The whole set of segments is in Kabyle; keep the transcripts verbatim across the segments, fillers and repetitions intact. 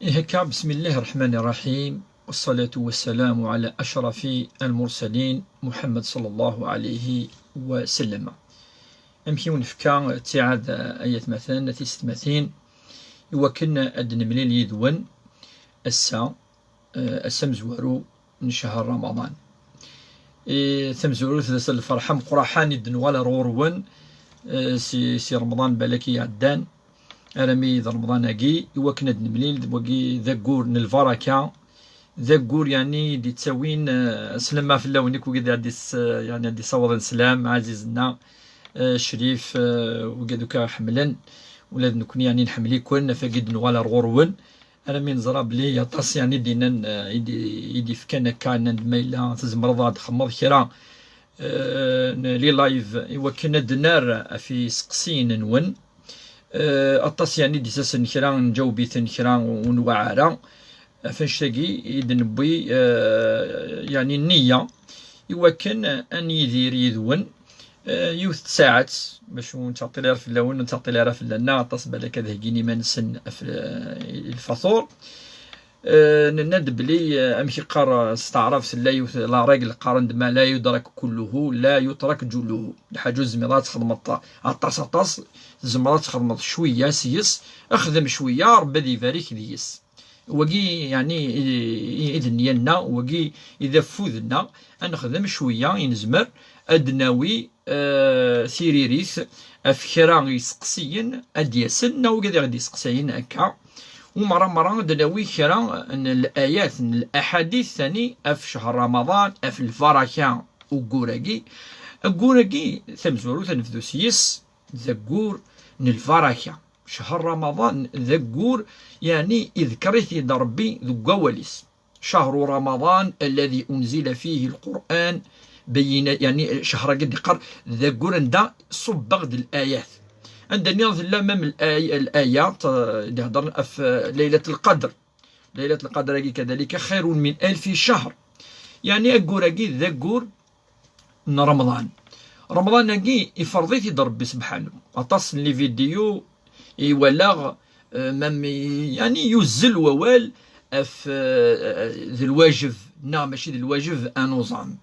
Ihi akka, bismillahi rreḥmani rraḥim, wassalatu wassalamu ɛala acrafi lmursalin, Muḥemmed ṣalla Llahu ɛalayhi wa sallam. Amek i wen-nefka ttiɛad, ay atmaten, a tisetmatin, i wakken ad d-nemlil yid-wen ass-a, eh, ass amezwaru n ccher Ramaḍan. I tamezwarut d ass n lferḥ ameqqraḥan i d-nuɣal ar ɣur-wen, eh, si, si Remḍan balak i iɛeddan, armi d Remḍan-agi, i wakken ad d-nemlil d wagi d aggur n lbaraka, d aggur, yeɛni, i d-ittawin, eh, sslama fell-awen akk wigad i d-is-, yeɛni, ad d-issawaḍen sslam, ɛziz-nneɣ, eh, Crif, eh, wigad akk ḥemmlen, ula d nekkni, yeɛni, nḥemmel-iken, af wagi d-nuɣal ar ɣur-wen, armi neẓra belli aṭas, yeɛni, i d-yennan, eh, i d-, i d-ifkan akka, nnan-d ma yella tzemreḍ ad d-txedmeḍ kra, eh, n les lives i wakken ad d-nerr ɣef yiseqsiyen-nwen. Eh, aṭas, yeɛni, i d-ittasen kra nǧaweb-iten, kra ur nwaɛ ara. Ɣef annect-agi i d-newwi, eh, yeɛni, nniya i wakken ad nidir yid-wen, eh, yiwet n tsaɛet, bac ur nettɛeṭṭil ara fell-awen, ur nettɛeṭṭil ara fell-aneɣ, aṭas balak ad heggin iman-nsen ɣef, eh, lfatur. Eh, nenna-d belli, eh, amek iqqar, eh, s taɛrabt, tella yiwet la règle qqaren-d: ma la yudrak kulluhu, la yutrak julluhu. Lḥaǧa ur tezmireḍ ad txedmeḍ aṭas, aṭas, tzemreḍ ad txedmeḍ cwiya s-yes, xdem cwiya, Rebbi ad ibarek deg-s. Wagi, yeɛni, i, i, i d nniya-nneɣ, wagi i d afud-nneɣ, ad nexdem cwiya i nezmer ad d-nawi, eh, tiririt ɣef kra n yiseqsiyen ad d-yasen, neɣ wigad i ɣ-d-iseqsayen akka. U merra merra ad d-nawi kra n layat, n laḥadit tani ɣef ccher Ramaḍan, ɣef lbaraka n waggur-agi. Aggur-agi, tamezwarut ad nebdu s-yes, d aggur n lbaraka. Ccher Ramaḍan d aggur, yeɛni, iḍker-it-id Rebbi deg wawal-is. شهر رمضان الذي أنزل فيه القرآن بينا، yeɛni, ccher-agi d-iqqar d aggur anda ṣubbeɣ-d layat. Anda-nni tella même lay-, layat, eh, d-iheddren ɣef, eh, Laylat Lqadr. Laylat Lqadr-agi kadalika خير من ألف شهر. Yeɛni aggur-agi d aggur n Remḍan. Remḍan-agi iferḍ-it-id Rebbi sebḥanu. Aṭas n les vidéos i walaɣ, eh, même, yeɛni, yuzzel wawal ɣef, eh, d lwajeb neɣ mačči d lwajeb ad nuẓam.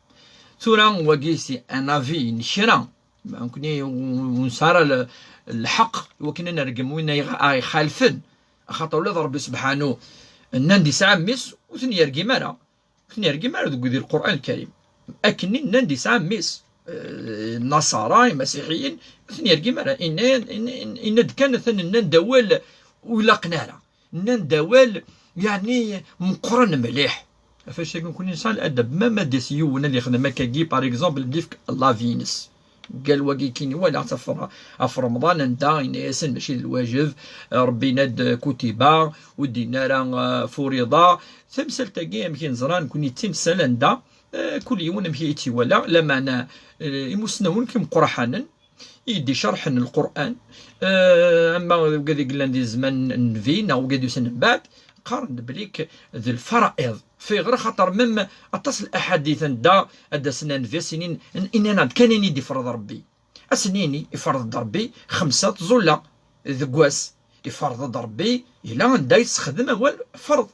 Tura wagi c'est un avis n kra, nekkni ur nesɛi ara l-, lḥeqq i wakken ad nergem win ay ɣ-, aɣ-ixalfen, axaṭer ula d Rebbi sebḥanu nnan-d yesɛa mmi-s, ur ten-yergim ara. Ur ten-yergim ara deg, di Lqur'an Lkarim. Akken i nnan-d yesɛa mmi-s, eh, Nnaṣara, Imasiḥiyen, ur ten-yergim ara. Inna-, inna-, inna-d kan, atan nnan-d awal ur ilaqen ara. Nnan-d awal, yeɛni, meqqren mliḥ. Ɣef wannect-agi nekkni nesɛa ladab. Ma, ma d-yas yiwen ad yexdem akkagi, par exemple, ad d-ifk l'avis-ines. Gal wagi kini walaɣ-tt ɣef, ɣef Remḍan anda yenna-yasen mačči d lwajeb, Rebbi yenna-d kutiba, ur d-yenni ara, eh, furiḍa. Tamsalt-agi amek i neẓra nekkni d timsal anda, eh, kul yiwen amek i tt-iwala, lameɛna, eh, imusnawen kimeqqraḥanen i d-icerḥen Lqur'an, eh, ama wigad i yellan di zzman n Nnbi neɣ wigad yusan mbeɛd, qqaren-d belli k-, d lfara'iḍ. Fayɣer? Axaṭer même aṭas n laḥadit anda ad d-asen Nnbi, ad s-inin, n-, innan-aɣ-d kan ayen i d-ifreḍ Rebbi. Ad sen-nini, iferḍ-d Rebbi xemsa tẓulla deg wass. Iferḍ-d Rebbi, yella anda yessexdem awal ferḍ.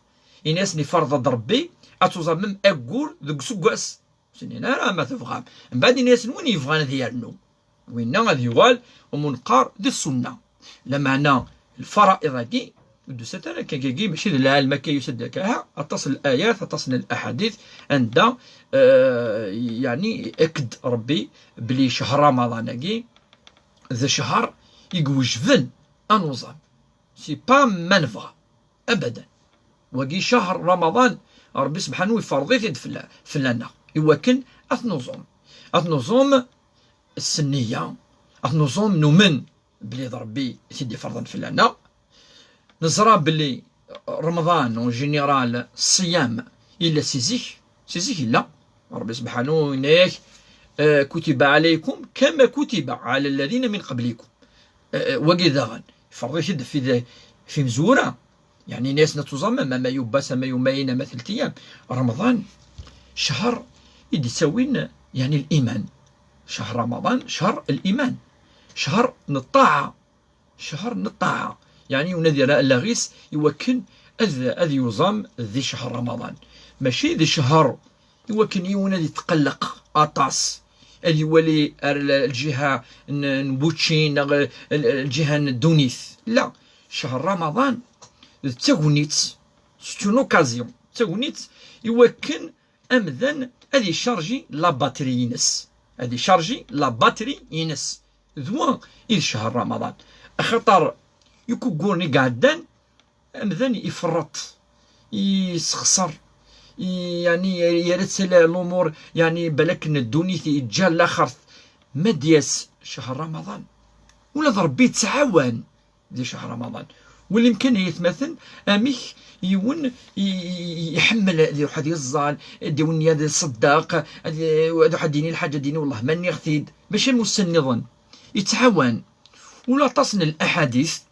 Ini-asen, iferḍ-d Rebbi ad tuẓamem aggur deg useggas. Ur s-nnin ara ma tebɣam. Mbeɛd ini-asen, win yebɣan ad yernu. Winna ad yuɣal, umu neqqar d ssunna. Lameɛna lfara'iḍ-agi, ur d-usat ara akkagi, mačči d lɛalem akka yusa-d akka. Aha, aṭas n layat, aṭas n laḥadit, anda, eh, yeɛni, akked Rebbi belli ccher Ramaḍan-agi d ccher i iwejben ad nuẓam. C'est pas ma nebɣa. Abadan. Wagi ccher Ramaḍan, Rebbi sebḥanu iferḍ-it-id fella-, fell-aneɣ. I wakken ad t-nuẓum. Ad t-nuẓum s nniya, ad t-nuẓum numen belli d Rebbi i t-id-iferḍen fell-aneɣ. Neẓra belli Remḍan, en général, ṣṣiyam, yella si zik, si zik yella. Rebbi sebḥanu yenna-yak, eh, كتب عليكم كما كتب على الذين من قبلكم. Eh, eh, wagi daɣen, iferḍ-it-id fi, fi mezwura. Yeɛni, yenna-yasen ad tuẓamem, ama yubbas, ama yumayen, ama telt ayyam. Remḍan, ccher i d-ittawin, yeɛni, liman. Ccher Ramaḍan, ccher liman. Ccher n ṭṭaɛa. Ccher n ṭṭaɛa. Yeɛni, unadi ara allaɣ-is i wakken ad, ad yuẓam di ccher Ramaḍan. Mačči d ccher i wakken yiwen ad yetqelleq aṭas, ad iwali ar l-, lǧiha n, n wučči neɣ l-, l-, lǧiha n ddunit. La, ccher Ramaḍan d tagnit, c'est une occasion, d tagnit i wakken amdan ad icarji la batterie-ines. Ad icarji la batterie-ines. D wa i d ccher Ramaḍan. Axaṭer, yakk uguren i iɛeddan, amdan iferreṭ, yessexṣer, i-, yeɛni, yerra-tt lumuṛ, yeɛni, balak n ddunit, yeǧǧa laxert. Ma d-yas ccher Ramaḍan, ula d Ṛebbi yettɛawan di ccher Ramaḍan. Wali kan, ay atmaten, amek yiwen i, i, i, iḥemmel ad iruḥ ad yeẓẓal, ad d-iwen ad iṣeddeq, ad, ad iruḥ ad d-yini lḥaǧa, ad d-yini: "Wellah, ma nniɣ-t-id." Mačči am ussan nniḍen. Yettɛawan. Ula aṭas n laḥadit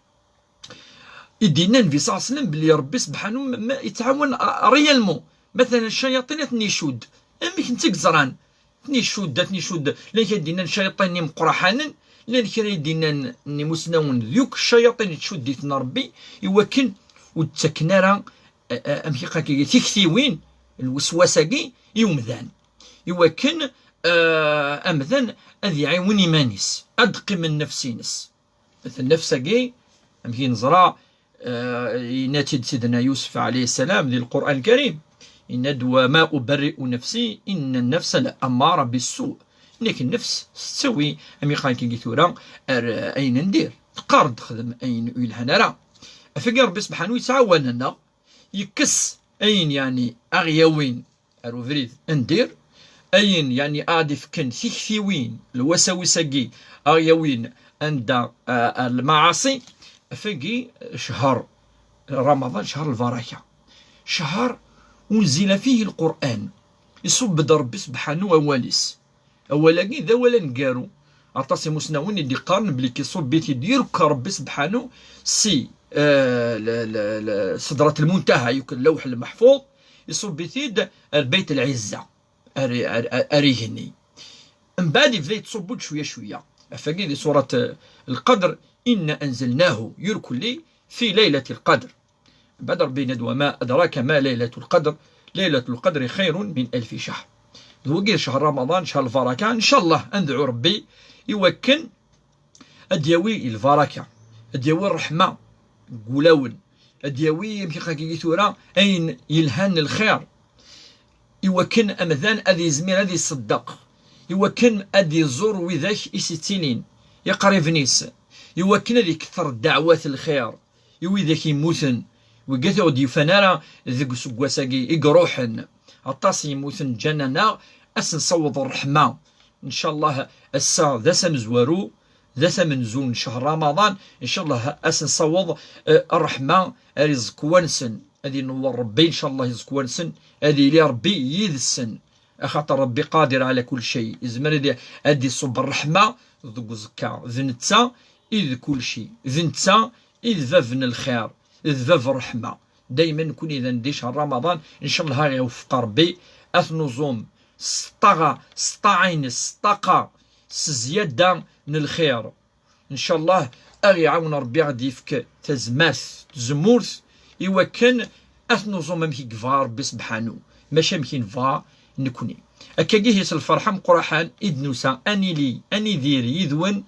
i d-yenna Nnbi ṣalla Llahu ɛalayhi wa sallam belli Ṛebbi sebḥanu ma, ma yettɛawan, a, réellement. Matalan, ccayaṭin ad ten-icudd. Amek netta i yeẓran? Ad ten-icudd, ad ten-icudd. Llan kra i d-yennan ccayaṭin imeqraḥanen, llan kra i d-yennan n imusnawen d yakk ccayaṭin yettcudd-iten Ṛebbi, i wakken ur d-ttaken ara, a, a, amek i qqaren, tiktiwin, lweswas-agi, i umdan. I wakken, a, amdan ad iɛiwen iman-is, ad d-qqim nnefs-ines. Nnefs-agi, amek i neẓra, eh, yenna-tt-id Sidna Yusef ɛalayhi ssalam di Lqur'an Lkarim, yenna-d: "Wa ma uberri'u nefsi, inna nnefsa la ammara bissu." Nekk nnefs tettawi, am iqal kagi tura, ar, eh, ayen n dir. Teqqar-d: "Xdem ayen ur yelhan ara." Afagi Ṛebbi sebḥanu yettɛawan-aneɣ, yekkes ayen, yeɛni, aɣ-yawin ar ubrid n dir, ayen, yeɛni, ad ifken tiktiwin, lwasawis-agi, aɣ-yawin anda, a, ar lmaɛaṣi. Afagi ccher Ramaḍan, ccher lbaraka, ccher unzila fihi Lqur'an, iṣubb-d Ṛebbi sebḥanu awal-is. Awal-agi d awal aneggaru. Aṭas imusnawen i d-iqqaren belli iṣubb-it-id, yurek Ṛebbi sebḥanu si, eh, l-, l-, l-, Sedrat Lmuntaha, yakk Lawḥ Lmeḥfuḍ, iṣubb-it-id ar Bayt Lɛizza, ar, ar, ar, ar igenni. Mbeɛd yebda yettṣubbu-d cwiya cwiya. Afagi di surat, eh, Lqadr, "Inna anzalnahu", yurkelli, "fi laylat lqadr." Mbeɛd Ṛebbi yenna-d: "Wa ma adraka ma laylat lqadr, laylat lqadri xayrun min alfi cahr." D wagi ccher Ramaḍan, ccher lbaraka. Ncallah ad nedɛu Ṛebbi i wakken ad d-yawi lbaraka, ad d-yawi ṛṛeḥma deg wulawen, ad d-yawi, amek i qqaren tura, ayen yelhan n lxir, i wakken amdan ad yezmir ad iṣeddeq, i wakken ad iẓur widak i s-ittilin, iqriben-is, i wakken ad ikter ddeɛwat n lxir i widak yemmuten, wigad ur d-yufan ara deg useggas-agi i iruḥen. Aṭas yemmuten, ǧǧan-aneɣ, ad sen-nessaweḍ ṛṛeḥma. Ncallah ass-a d ass amezwaru, d ass amenzu n ccher Ramaḍan. Ncallah ad sen-nessaweḍ, eh, ṛṛeḥma ar iẓekwan-nsen. Ad inewweṛ Ṛebbi, ncallah, iẓekwan-nsen, ad yili Ṛebbi yid-sen. Axaṭer Ṛebbi qadir ɛla kulli cay. Yezmer ad, ad iṣubb ṛṛeḥma deg uẓekka. D netta i d kulci. D netta i d bab n lxir. D bab ṛṛeḥma. Daymen nekkni d anda i ccher Ramaḍan, ncallah ad ɣ-iweffeq Ṛebbi, ad t-nuẓum s ṭṭaɣa, s ṭṭaɛa-ines, s ṭṭaqa, s zzyada n lxir. Ncallah, ad ɣ-iɛawen Ṛebbi, ad ɣ-d-yefk tazmert, tzemmurt, i wakken ad t-nuẓum amek i yebɣa Ṛebbi sebḥanu, mačči amek i nebɣa nekkni. Akkagi hi s lferḥ ameqqraḥan i d-nusa, ad nili, ad nidir yid-wen,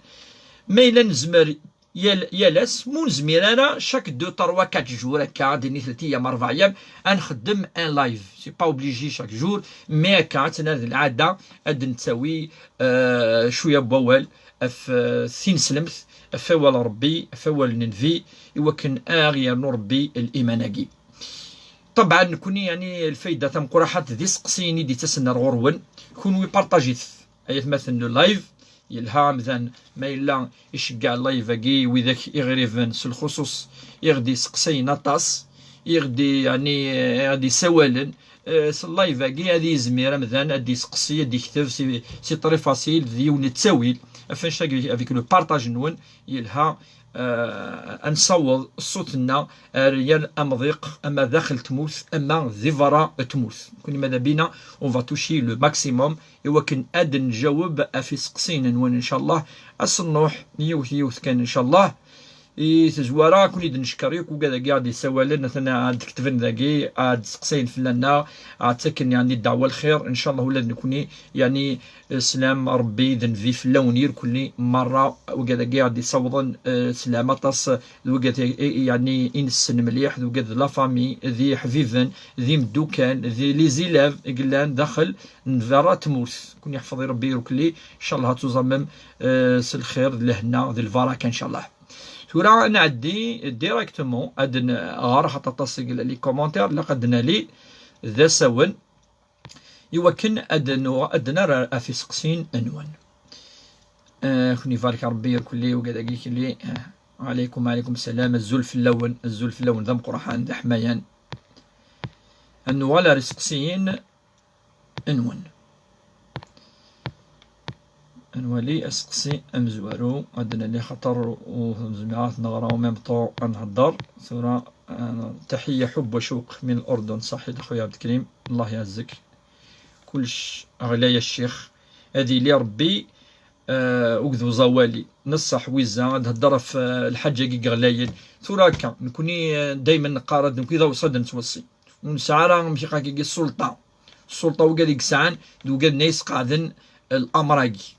ma yella nezmer yal, yal ass, ma ur nezmir ara, chaque deux, trois, quatre jours, akka, ad d-nini tlata ayyam, ṛebɛa ayyam, ad nxeddem un live. C'est pas obligé chaque jour, mais akka, ad tt-nerr d lɛada, ad d-nettawi, euh, cwiya n wawal, ɣef, eh, tineslemt, ɣef wawal n Ṛebbi, ɣef wawal n Nnbi, i wakken ad aɣ-yernu Ṛebbi liman-agi. Ṭebɛen, nekkni, yeɛni, lfayda tameqqraḥant d iseqsiyen i d-ittasen ar ɣur-wen. Kunwi parṭajit, ay atmaten, le live. Yelha amdan ma yella iceggeɛ live-agi, widak iɣriben s lxuṣuṣ i ɣ-d-iseqsayen aṭas, i ɣ-d-, yeɛni, i ɣ-d-isawalen, eh, s live-agi ad yizmir amdan ad d-iseqsi, ad d-ikteb, c'est, c'est très facile, d yiwen n ttawil. Ɣef annect-agi, avec le partage-nwen, yelha, eh, ad nessaweḍ ṣṣut-nneɣ ar yal amḍiq, ama daxel tmurt, ama di berra tmurt. Nekkni mada bina, on va toucher le maximum, i wakken ad njaweb ɣef iseqsiyen-nwen, ncallah. Ad s-nruḥ yiwet yiwet kan, ncallah. I tezwara, ad ken-id-neckeṛ yakk ugad-agi ad d-isawalen, atan ad d-ketben dagi, ad d-seqsayen fell-aneɣ, ad ttaken, yeɛni, ddeɛwa lxir, ncallah ula d nekni, yeɛni, sslam Ṛebbi d nnbi fell-awen irkelli merra, ugad-agi ad d-isawḍen, eh, sslam aṭas, d ugad, eh, yeɛni, i nessen mliḥ, d ugad d la famille, d iḥbiben, d imeddukkal, d les élèves i yellan daxel n berra tmurt. Ken-iḥfeḍ Ṛebbi irkelli, ncallah ad tuẓamem, eh, s lxir, d lehna, d lbaraka, ncallah. Tura ad nɛeddi directement ad nɣer, xaṭer aṭas i yella les commentaires, ilaq ad nali d asawen i wakken ad nuɣ-, ad nerr ɣef iseqsiyen-nwen. Eh, ad ken-ibarek Ṛebbi irkelli, ugad-agi kelli. Eh, aleykum, aleykum salam, azul fell-awen, azul fell-awen d ameqqran, d aḥmayan. Ad nuɣal ar iseqsiyen nwen. Ad nwali aseqsi amezwaru, ad nali xaṭer ur nezmir ad t-neɣra en même temps ad nhedder. Tura, ah, تحية حب وشوق من الأردن. صحيت أخويا عبد الكريم، الله يعزك. كلش غلا يا الشيخ. هذه لي ربي، آه، وكذو زوالي. نصح ويزا، هاد هضرة في الحاجة كي غلاين. ثورة هكا، نكوني، آه، دايما نقارن، نكوني ذا وصد نتوصي. ونسعى راه مشي قاكي السلطة. السلطة وقال يقسعن، وقال نايس قاعدن الأمراقي.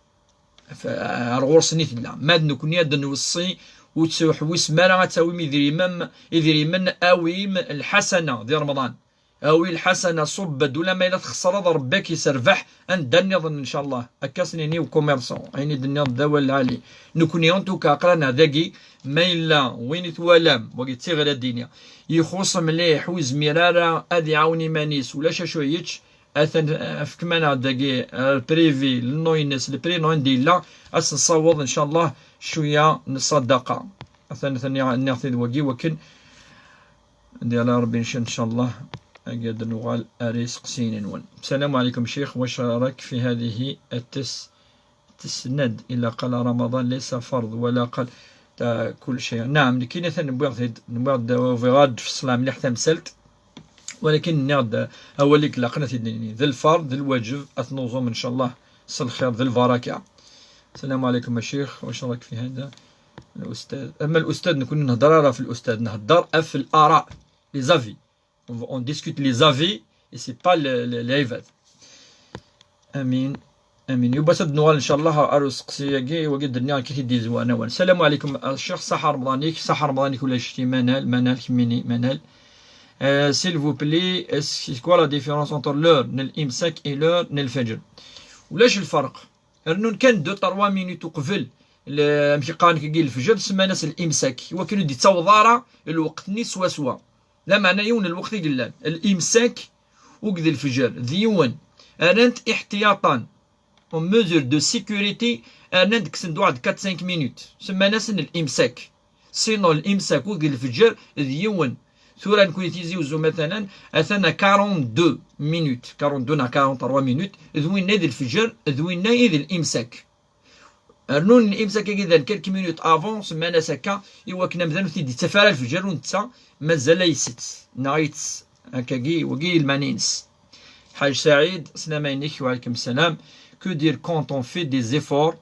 ف-، ar ɣur-sen i tella. Ma d nekkni ad d-nweṣṣi, ur ttḥewwisem ara ad tawim idrimen, idrimen, awim lḥasana di Remḍan. Awi lḥasana, ṣubb-d, ula ma yella txesreḍ, Rebbi ad k-yesserbeḥ anda nniḍen, ncallah. Akka s-nini ukumirṣu, ayen i d-tenniḍ d awal lɛali. Nekkni, en tout cas, aql-aneɣ dagi, ma yella win i twalam, wagi d tiɣri ad d-iniɣ, ixuṣ mliḥ, ur yezmir ara ad iɛawen iman-is, ulac acu yečč, atan, eh, fkem-aneɣ-d dagi, eh, le privé, le nom-ines, le prénom anda yella, ad s-nessaweḍ, ncallah, cwiya n ṣṣadaqa. Atan, atan nniɣ-t-id wagi, wakken Di ala Rebbi ncallah, agi ad nuɣal ar iseqsiyen-nwen. السلام عليكم شيخ، واش راك في هذه التس-، التسند إلا قال رمضان ليس فرض ولا قال تا كل شيء؟ نعم، لكن ثاني نبغي غير، نبغي غير في الصلاة مليح تمثلت، ولكن نغد أوليك لقنا ذي الفرض، ذي الواجب، أثنوزوم إن شاء الله، صل الخير، ذي البركة. السلام عليكم يا شيخ، واش راك في هذا؟ الأستاذ. أما الأستاذ نكون نهضر راه في الأستاذ، نهضر في الآراء، les avis. On, on discute les avis et c'est pas le, le, les عباد. آمين. آمين. يبا تد نوال إن شاء الله أرو سقسي ياكي وقد الدنيا كي تدي زوانا وان. السلام عليكم الشيخ، صحة رمضانك، صحة رمضانك ولا شتي منال، منال كميني، منال. آه، s'il vous plaît, c'est quoi la différence entre l'heure نل إمساك et l'heure نل فجر؟ ولاش الفرق؟ Rnun kan deux trois minutes uqbel l-, amek i qqaren kagi, lefjer, semman-as l'imsak, i wakken ur d-ittaweḍ ara lweqt-nni swaswa. Lameɛna yiwen n lweqt i yellan. L'imsak akked lefjer d yiwen. Rran-t iḥtiyaṭan, en mesure de sécurité, rran-d, kksen-d waḥed quatre cinq minutes. Semman-asen l'imsak. Sinon, l'imsak akked lefjer d yiwen. Tura nekni Tizi Uzzu, matalan, atan à quarante-deux minutes, quarante-deux neɣ quarante-trois minutes, d winna i d lefjer, d winna i d l'imsak. Rnun l'imsak-agi d quelques minutes avant, semman-as akka, i wakken amdan ur t-id-ittaf ara lefjer, u netta mazal la isett, neɣ itess, akkagi, wagi i lmani-ines. Ḥaj Saɛid, sslam-inek, wa ɛlaykum ssalam. Que dire quand on fait des efforts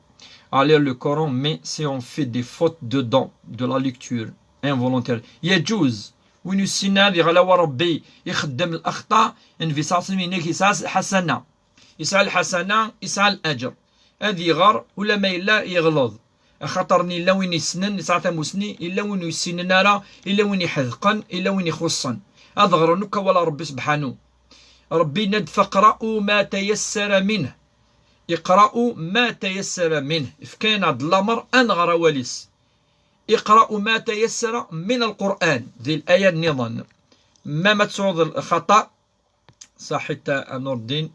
à lire le Coran, mais si on fait des fautes dedans, de la lecture involontaire? يجوز. Win yessinen ad iɣla war Rebbi, ixeddem lexṭa, Nnbi ṣalla Llahu ɛalayhi wa sallam yenna-k yesɛa lḥasana. Yesɛa lḥasana, yesɛa laǧer. Ad iɣer, ula ma yella yeɣleḍ. Axaṭer yella win yessnen, yesɛa tamusni, yella win ur yessinen ara, yella win iḥedqen, yella win ixuṣṣen. Ad ɣren akk awal n Rebbi sebḥanu. Rebbi yenna-d: فاقرؤوا ما تيسر منه. اقرؤوا ما تيسر منه. Ifka-aneɣ-d lamer ad nɣer awal-is. اقرؤوا ما تيسر من القرآن. Di laya nniḍen. Ma, ma tesɛuḍ lxaṭa, صحيت a Nurdin,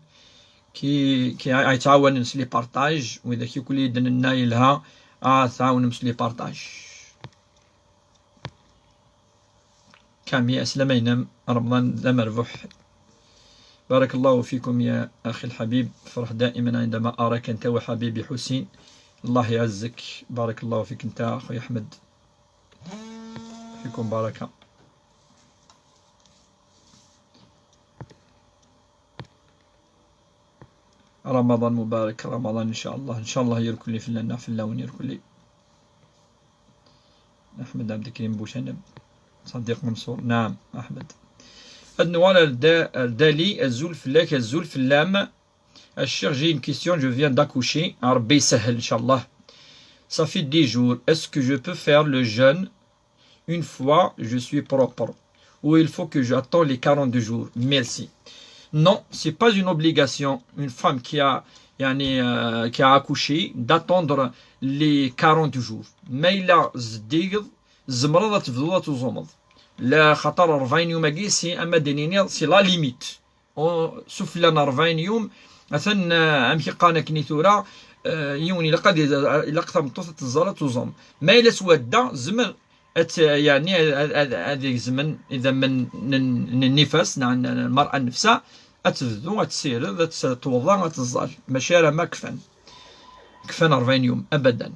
كي، كي يتعاون s les partages، وإذا كي كل يدنا يلها، آه، تعاون s les partages. كامي أسلمينم، رمضان ذا مربوح. بارك الله فيكم يا أخي الحبيب، فرح دائما عندما أراك أنت وحبيبي حسين. الله يعزك، بارك الله فيك أنت أخوي أحمد، فيكم بركة. رمضان مبارك، رمضان إن شاء الله، إن شاء الله يركلي في لنا في اللون يركلي. أحمد Abdelkrim Bouchanem. Sadiq Mansour. Naam, Ahmed. Ad nuɣal ar Da-, ar Dali, azul fell-ak, azul fell-am. A Cher, j'ai une question, je viens d'accoucher. Rabbi yessahel, Inch'Allah. Ça fait dix jours. Est-ce que je peux faire le jeûne une fois je suis propre ou il faut que j'attends les quarante jours? Merci. Non, c'est pas une obligation. Une femme qui a, يعني, euh, qui a accouché, d'attendre les quarante jours. Ma yella zeddigeḍ, tzemreḍ ad tebduḍ ad tuẓumeḍ. La, xaṭer ṛebɛin yum-agi, si ama d-niniḍ, c'est la limite. Sufella n ṛebɛin yum, atan, eh, amek i qqaren akken i tura, eh, yiwen ilaq ad, ilaq tameṭṭut ad teẓẓal ad tuẓum. Ma yella swadda, zemer ad t-, yeɛni ad, ad, ad, ad igezmen idammen n, n, n nnifas, neɣ n, n lmar'a nnefsa, ad tebdu, ad tessired, ad t-, tewḍa, ad teẓẓal. Mačči ara ma kfan. Kfan ṛebɛin yum, abadan.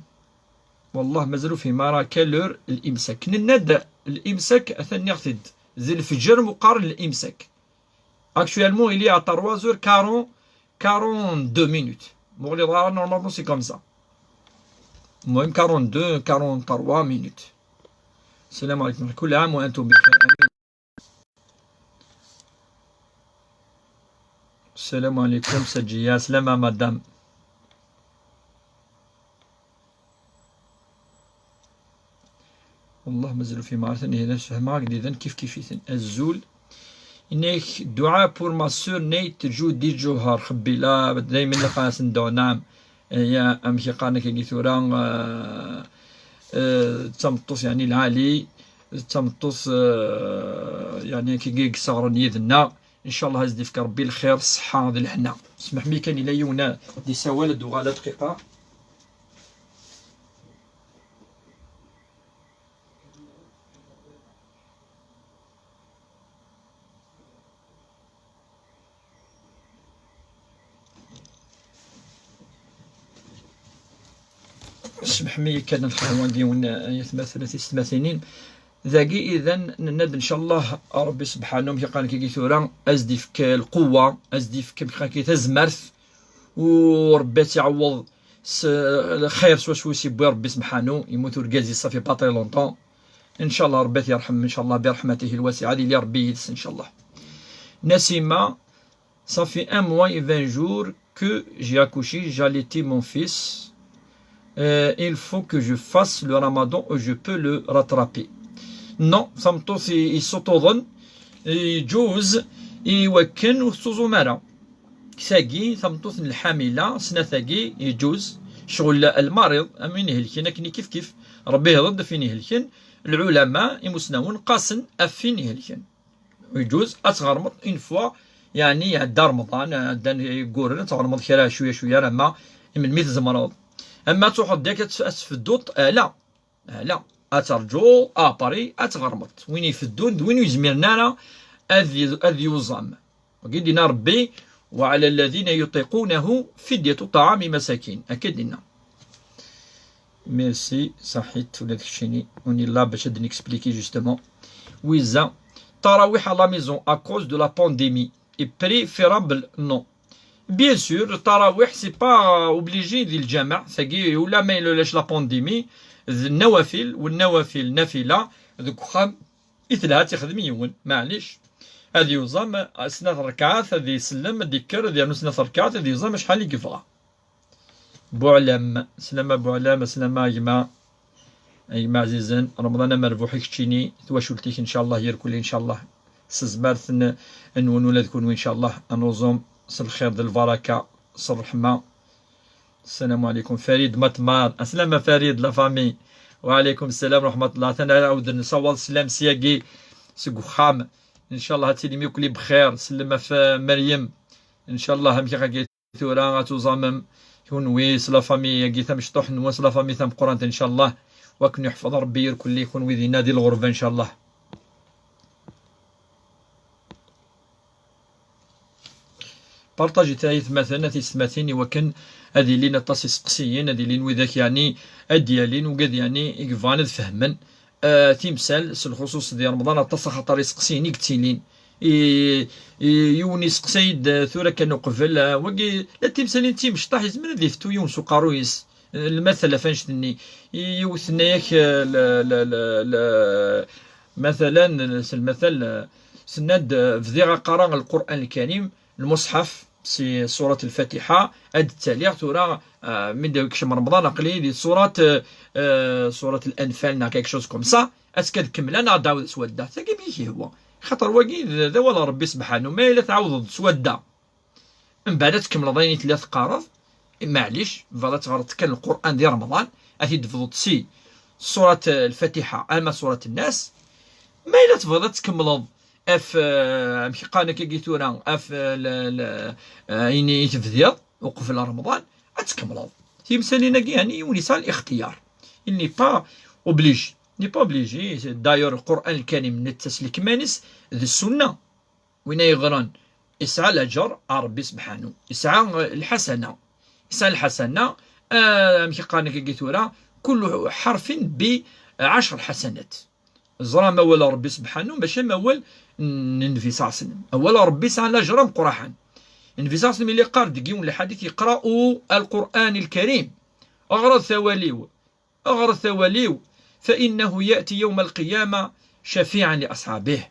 Wallah, mazal ur fhimeɣ ara quelle heure l'imsak. Nenna-d l'imsak, atan nniɣ-t-id. D lefjer meqqar l'imsak. Actuellement, il est à trois heures quarante, quarante-deux minutes. Ma ur ɣliḍeɣ ara, normalement, c'est comme ça. المهم, quarante-deux, quarante-trois minutes. السلام عليكم. كل عام وأنتم بخير. آمين. السلام عليكم سجية. سلامة مدام. والله مازال في معرفة، أنا هنا فهمها هكذا كيف كيف يثن. الزول. إنك دعاء pour ma sœur Neit Judy Johar خبيلة، دايمًا لقى سندو. نعم. هي أمشي قانا كي ثورة، آه، آه، تمطوس يعني العالي، تمطوس، آه، يعني كي يصغرن يدنا. إن شاء الله يزيد فيك ربي الخير، الصحة، هذا الحنا. اسمح لي، كان إلى يونا دي سوال الدوغالة دقيقة. اسمح لي كان الخوان ديون يا ثماثلة تيستماثلين. Dagi idan, nenna-d, ncallah, Ṛebbi sebḥanu, amek i qqaren kigi tura, ad s-d-ifk lqewwa, ad s-d-ifk, amek i qqaren kigi, tazmert, u Ṛebbi ad tt-iɛewweḍ s lxir s wacu i s-yewwi Ṛebbi sebḥanu, yemmut urgaz-is, ça fait pas très longtemps. Ncallah, Ṛebbi ad t-yerḥem, ncallah, برحمته الواسعة, ad yili Ṛebbi yid-s, ncallah. Nasima, Ça fait un mois et vingt jours que j'ai accouché, j'allaite mon fils. Euh, il faut que je fasse le ramadan ou je peux le rattraper. Non, tameṭṭut i, i suṭuḍen, iǧuz i wakken ur tettuẓum ara. Tagi, tameṭṭut n lḥamila, snat-agi, iǧuz, ccɣel lmariḍ, am win ihelken akken i kif kif, Ṛebbi ihḍer-d ɣef win ihelken, lɛulama, imusnawen, qqasen ɣef win ihelken. Iǧuz ad tɣermeḍ une fois, yeɛni iɛedda Remḍan, ɛeddan iyyuren, ad tɣermeḍ kra cwiya cwiya, ama melmi tzemreḍ. Ama ad truḥeḍ yak ad tf-, ad tfedduḍ, ala, ala. Ad terǧuḍ, après ad tɣermeḍ. Win ifeddun d win ur yezmiren ara ad y-, ad yuẓam. Wagi d-yenna Ṛebbi, وعلى الذين يطيقونه فدية طعام مساكين. Akka i d-yenna. Merci, ṣaḥit, ula d keččini. On est là باش ad n-expliquer justement. Wiza, tarawih à la maison à cause de la pandémie est préférable, non? Bien sûr, tarawih, c'est pas obligé di lǧameɛ, tagi, ula ma yella ulac la pandémie, d nawafil, u nawafil, nafila, deg uxxam, i telha ad t-ixdem yiwen, maɛlic. Ad yuẓam snat rrkaɛat, ad isellem, ad d-ikker, ad yernu snat rrkaɛat, ad yuẓam acḥal i yebɣa. Buɛlam, slama Buɛlam, slama a gma, a gma ɛzizen, Remḍan amerbuḥ i keččini, twacult-ik, ncallah, irkelli, ncallah. S tezmert n-, nwen ula d kunwi, ncallah, ad nuẓum s lxir d lbaraka, s ṛṛeḥma. السلام عليكم Farid Matmar. Aslama Farid, la famille. وعليكم السلام ورحمة الله. Atan ad nɛawed nessawaḍ sslam syagi seg uxxam. Ncallah ad tilim yakk bxir. Sellem ɣef Meryem. Ncallah amek i tura ad tuẓamem kunwi s la famille-agi tamecṭuḥt-nwen, s la famille tameqqrant, ncallah. Wa ken-yeḥfeḍ Ṛebbi irkelli kunwi dinna di lɣerba, ncallah. Partajit ay atmaten, a tiyessetmatin, i wakken ad ilin aṭas iseqsiyen, ad ilin widak, yeɛni, ad d-yalin, ugad, yeɛni, i yebɣan ad fehmen, eh, timsal, s lxuṣuṣ di Remḍan, aṭas axaṭer iseqsiyen i yettilin. I, i, yiwen iseqsay-d, eh, tura kan uqbel, eh, wagi, la timsalin d timecṭaḥ, yezmer ad iftu yiwen s uqerruy-is. Lmatel ɣef annect-nni, yiwet tenna-yak, eh, l-, l-, l-, l-, مثلا, s lmatel, eh, tenna-d, eh, bdiɣ qqareɣ Lqur'an Lkarim, lmuṣḥaf, si surat Lfatiḥa, ad d-ttaliɣ tura, eh, mi d-yekcem Remḍan, aql-i di surat, eh, eh, surat Lanfal neɣ quelque chose comme ça, ad tkad kemmel, ad nɛawed swadda. Tagi mi k-ihwa. Xaṭer wagi d, d awal n Ṛebbi sebḥanu, ma yella tɛawdeḍ swadda. Mbeɛd ad tkemmleḍ ayen i telliḍ teqqareḍ, maɛlic, tebɣiḍ ad teɣreḍ kan Lqur'an di Remḍan, ad t-id-tebduḍ si surat, eh, Lfatiḥa ama surat Nnas, ma yella tebɣiḍ ad tkemmleḍ af, eh, amek qqaren akkagi tura, af, eh, l-, l-, eh, ayen i tebdiḍ uqbel Remḍan, ad tkemmleḍ. Timsalin-agi, yeɛni, yiwen yesɛa lixtiyar. Il n'est pas obligé. Il n'est pas obligé. D'ailleurs, Lqur'an Lkarim netta s lekmal-is d ssunna. Win ay yeɣran yesɛa laǧer ar Ṛebbi sebḥanu. Yesɛa, eh, lḥasana. Yesɛa lḥasana, eh, amek i qqaren akkagi tura, كل حرف بعشر حسنات. Ẓra amawal n Ṛebbi sebḥanu, mačči amawal n Nnbi صلى الله عليه وسلم. Awal n Ṛebbi yesɛa laǧer ameqqran. Nnbi صلى الله عليه وسلم yella yeqqar deg yiwen n lḥadit, اقرأوا القرآن الكريم. Ɣret awal-iw. Ɣret awal-iw, فإنه يأتي يوم القيامة شفيعا لأصحابه.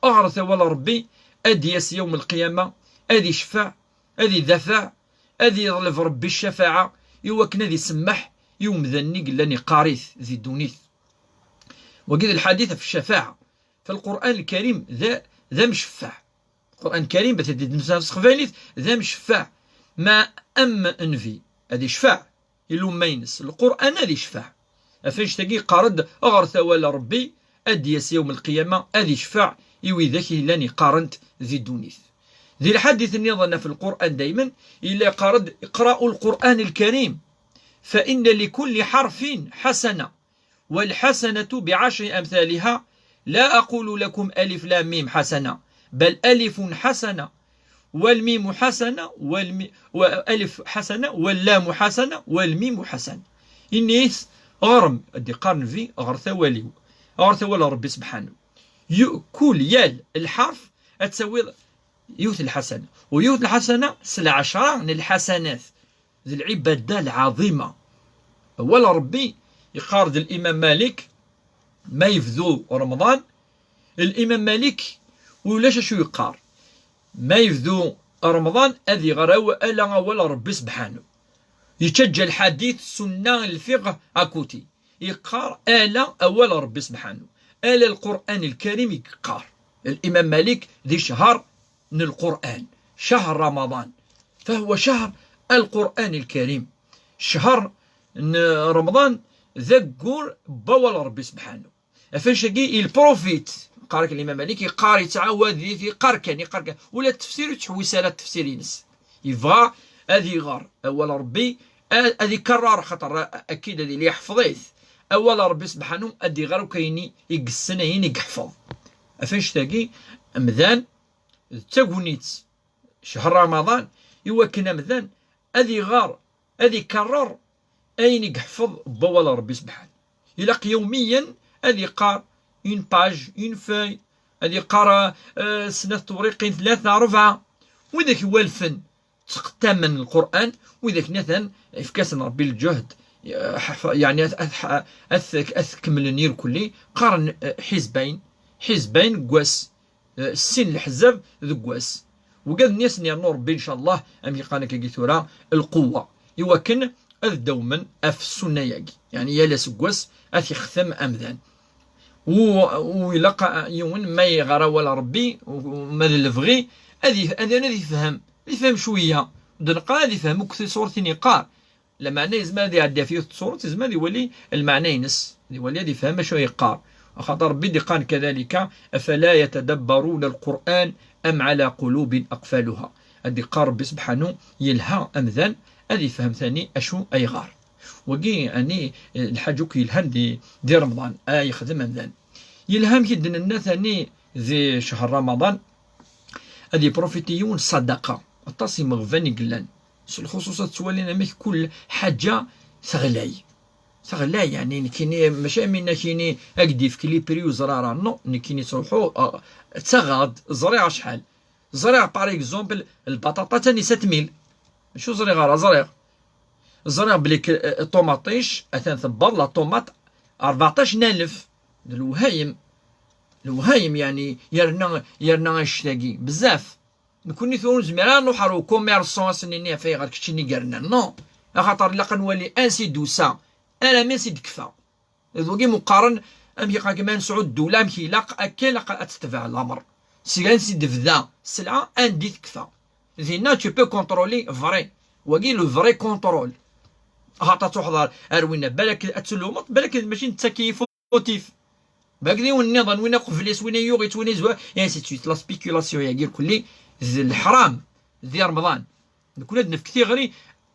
Ɣret awal n Ṛebbi, ad d-yas yawm lqiyama, ad icfeɛ, ad idafeɛ, ad yeḍleb Ṛebbi ccafaɛa, i wakken ad isemmeḥ i umdan-nni yellan iqqar-it di ddunit. Wagi d lḥadit ɣef ccafaɛa. Fa Lqur'an Lkarim d, d amceffeɛ. Lqur'an Lkarim, bat ad d-nefhem s teqbaylit, d amceffeɛ. Ma am Nnbi, ad icfeɛ i lumma-ines. Lqur'an ad icfeɛ. Ɣef annect-agi yeqqar-d, ɣret awal n Ṛebbi, ad d-yas yawm lqiyama, ad icfeɛ i widak i llan yeqqaren-t di ddunit. Di lḥadit nniḍen ɣef Lqur'an daymen, yella yeqqar-d, اقرأوا القرآن الكريم، فإن لكل حرف حسنة، والحسنة بعشر أمثالها، لا أقول لكم ألف لام ميم حسنة، بل ألف حسنة، والميم حسنة، والم-، وألف حسنة، واللام حسنة، والميم حسنة. Ini-as, ɣrem, ad d-iqqar Nnbi, ɣret awal-iw. Ɣret awal n Ṛebbi sebḥanu. Yu-, kul, yal, lḥerf, ad tawiḍ yiwet lḥasana. U yiwet lḥasana, s lɛecṛa n lḥasanat. D lɛibada lɛaḍima. Awal n Ṛebbi, yeqqar-d Limam Malik, ma yebdu Remḍan, Limam Malik ulac acu yeqqar. Ma yebdu Remḍan, ad iɣer aw-, ala awal n Ṛebbi sebḥanu. Yettaǧǧa lḥadit, ssunna, lfiqh, akuti. Yeqqar ala awal n Ṛebbi sebḥanu. Ala Lqur'an Lkarim i yeqqar. Limam Malik di ccher n Lqur'an. Ccher Ramadan. Fahuwa ccher Lqur'an Lkarim. Ccher n Remḍan d aggur n wawal n Ṛebbi sebḥanu. Ɣef wannect-agi, il profite. Yeqqar-ak Limam Malik, yeqqar, yettɛawad, yeqqar kan, yeqqar kan. Ula d tefsir ur yettḥewwis ara d tefsir-ines. Yebɣa ad iɣer awal n Ṛebbi, a-, ad ikerrer, xaṭer a-, akkid ad yili yeḥfeḍ-it. Awal n Ṛebbi sebḥanu ad iɣer akk ayen i yessen, ayen i yeḥfeḍ. Ɣef wannect-agi, amdan d tagnit, ccher Ramadan, i wakken amdan ad iɣer, ad ikerrer ayen i yeḥfeḍ n wawal n Ṛebbi sebḥanu. Ilaq yawmiyan ad iqqar une page, une feuille, ad iqqar, eh, snat tewriqin, tlata, rebɛa. Widak iwalfen ttqettamen Lqur'an, widak nniḍen, ifka-sen Ṛebbi lǧuhd, eh, ḥef-, yeɛni ad, ad, ad, ad kemmlen irkelli, qqaren, eh, ḥizbayn, ḥizbayn deg wass, eh, sin leḥzab deg wass. Wigad-nni ad sen-yernu Ṛebbi, ncallah, amek i qqaren akkagi tura, lquwwa, i wakken ad dawmen ɣef ssunna-yagi. Yeɛni yal aseggas ad t-ixtem amdan. U, u ilaq yiwen ma iɣer awal Ṛebbi, u, u ma d lebɣi, ad if-, ad, ad ifhem, ad ifhem cwiya. D neqra ad ifhem akk tiṣuṛtin yeqqar. Lameɛna yezmer ad iɛeddi ɣef yiwet tṣuṛt, yezmer ad iwali lmeɛna-ines, ad iwali, ad ifhem acu ay yeqqar. Axaṭer Ṛebbi d-iqqar kadalika, أفلا يتدبرون القرآن أم على قلوب أقفالها. Ad d-iqqar Ṛebbi sebḥanu, yelha amdan ad ifhem tani acu ay yeɣɣar. Wagi, ani, eh, lḥaǧa akk yelhan di, di Remḍan, ay yexdem amdan. Yelha amek i d-nenna tani di ccher Ramadan, ad iprofiti yiwen ṣṣadaqa. Aṭas imeɣban i yellan. S lxuṣuṣ ad ttwalin amek kul ḥaǧa teɣlay. Teɣlay, yeɛni, nekkini, mačči am winna kini, ad k-d-yefk les prix ur ẓriɣ ara. Non, nekkini ttruḥuɣ, ah, ttaɣeɣ-d, ẓriɣ acḥal. Ẓriɣ, par exemple, lbaṭaṭa tani sept mille. Mačči ur ẓriɣ ara, ẓriɣ. Ẓriɣ belli k-, eh, ṭumaṭic atan tebbeḍ la tomate rbeɛṭac n alef. D lewhayem. Lewhayem, yeɛni, yerna, yerna annect-agi bezzaf. Nekkni tura ur nezmir ara ad nruḥ ɣer ukummerṣan ad s-nini ɣef ayɣer keččini i yernan. Non. Axaṭer ilaq ad nwali ansi d-tusa, armi ansi d-tekfa. D wagi meqqaren, amek ilaq, ma nesɛu ddula, amek ilaq, akka ilaq ad tetbeɛ lamer. Seg ansi d-tebda sselɛa, anda i tekfa. Dinna, tu peux contrôler vrai. Wagi, le vrai contrôle. Axaṭer ad truḥeḍ ar, ar winna, balak ad tlumeḍ, balak mačči netta ki fautif. Balak d yiwen nniḍen, winna qbel-is, winna yuɣ-itt, winna yezwar, et ainsi de suite. La spéculation-agi irkelli, d leḥram, di Remḍan. Nekkni ad nefk tiɣri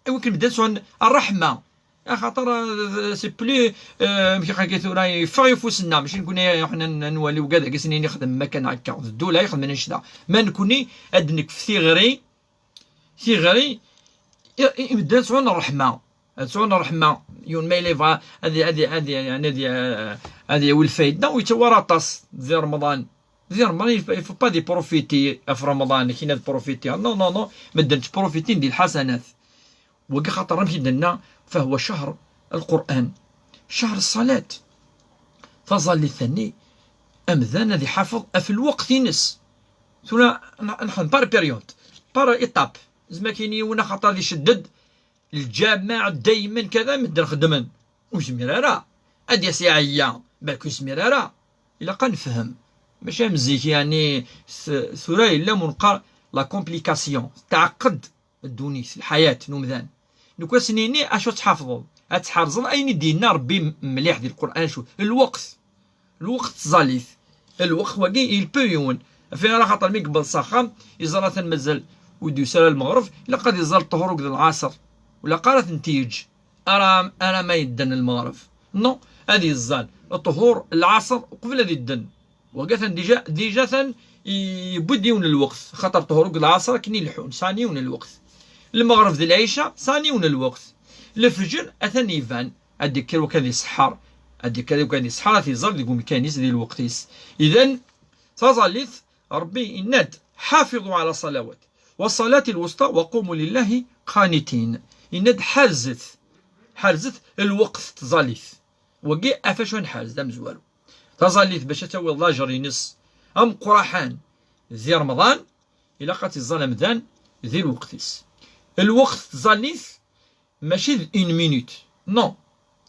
i wakken medden sɛun ṛṛeḥma. Axaṭer, euh, c'est plus, euh, amek akka tura, yeffeɣ ufus-nneɣ, mačči nekkni ad nwali ugad-agi s-nini xdem makan akka, d ddula ixedmen annect-a. Ma nekkni ad nefk tiɣri, tiɣri, i, i, i medden ad sɛun ṛṛeḥma. Ad sɛun ṛṛeḥma. Yiwen ma yella yebɣa ad, ad, ad, ad, ad, ad yawi lfayda, ur yettawi ara aṭas di Remḍan. Di Remḍan, il faut, il faut pas de profiter ɣef Remḍan, kina de profiter. Non, non, non. Medden ttprofitin di lḥasanat. Wagi xaṭer amek i d-nenna, فهو شهر القرآن، شهر الصلاة. Taẓallit-nni, amdan ad iḥafeḍ ɣef lweqt-ines. Tura n-, nxedm par période, par étape. Zma kini yiwen axaṭer ad icedded lǧameɛ daymen kada, medden xeddmen. Ur yezmir ara. Ad d-yas iɛeyya, balak ur yezmir ara. Ilaq ad nefhem. Mačči am zik, yeɛni, t-, tura yella mu neqqar la complication. Teɛqed ddunit, lḥayat n umdan. Nekk ad s-nini acu ad tḥafḍeḍ, ad tḥerzeḍ ayen i d-yenna Rebbi m-, mliḥ di Lqur'an, acu, lweqt. Lweqt n tẓallit. Lweqt wagi, il peut yiwen. Ɣef ara xaṭer mi yewweḍ s axxam, yeẓra atan mazal ur d-yusi ara lmeɣreb, ilaq ad iẓẓal ṭṭhur akked lɛaṣer. Ur ilaq ara ad tent-yeǧǧ ara, ara ma yedden lmeɣreb. Non, ad iẓẓal ṭṭhur, lɛaṣer, uqbel ad idden. Wagi atan déjà, déjà atan yewwi-d yiwen n lweqt, xaṭer ṭṭhur akked lɛaṣer akken i leḥḥun, sɛan yiwen n lweqt. Lmeɣreb d lɛica sɛan yiwen n lweqt. Lefjer atan iban, ad d-ikker wakka di ṣṣeḥḥa, ad d-ikker wakka di ṣṣeḥḥa, ad t-iẓer deg umkan-is, di lweqt-is. Idan, taẓallit, Rebbi yenna-d, حافظوا على الصلوات والصلاة الوسطى وقوموا لله قانتين. Yenna-d, ḥerzet, ḥerzet lweqt n tẓallit. Wagi, ɣef acu ad nḥerz, d amezwaru. Taẓallit, bac ad tawiḍ lajer-ines ameqqraḥan di Remḍan, ilaq ad t-iẓẓal amdan di lweqt-is. Lweqt n tẓallit mačči d une minute. Non.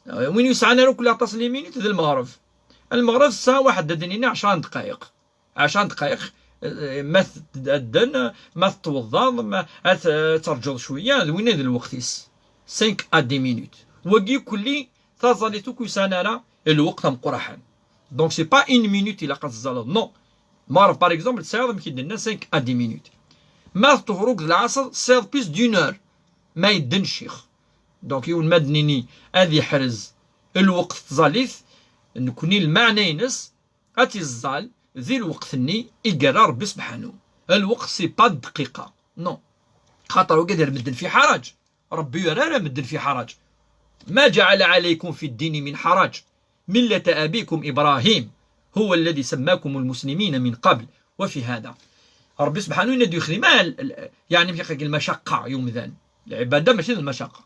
Win ur yesɛan ara akk aṭas n les minutes d lmeɣreb. Lmeɣreb tesɛa waḥed, ad d-nini, ɛecra n ddqayeq. Ɛecra n ddqayeq, eh, ma tedden, ma tettweḍḍaḍ, ma ad t-, ad terǧuḍ cwiya, d winna i d lweqt-is. Cinq à dix minutes. Wagi kulli, taẓallit akk ur yesɛan ara lweqt ameqqraḥan. Donc, c'est pas une minute ilaq ad teẓẓaleḍ. Non. Meɣreb, par exemple, tesɛiḍ, amek i d-nenna, cinq à dix minutes. Ma teṭṭhur akked lɛaṣer, tesɛiḍ plus d'une heure. Ma yedden ccix. Donc, yiwen ma d-nini ad iḥrez lweqt n tẓallit, nekkni lmeɛna-ines ad t-iẓẓal di lweqt-nni i yerra Rebbi sebḥanu. Lweqt, c'est pas dqiqa. Non. Xaṭer wagi ad yerr medden fi ḥaraǧ. Rebbi ur yerra ara medden fi ḥaraǧ. ما جعل عليكم في الدين من حرج، ملة أبيكم إبراهيم، هو الذي سماكم المسلمين من قبل وفي هذا. Rebbi sebḥanu yenna-d ur yexdim ara l-, l-, yeɛni, amek i qqaren, lmacaqqa i umdan. Lɛibada mačči d lmacaqqa.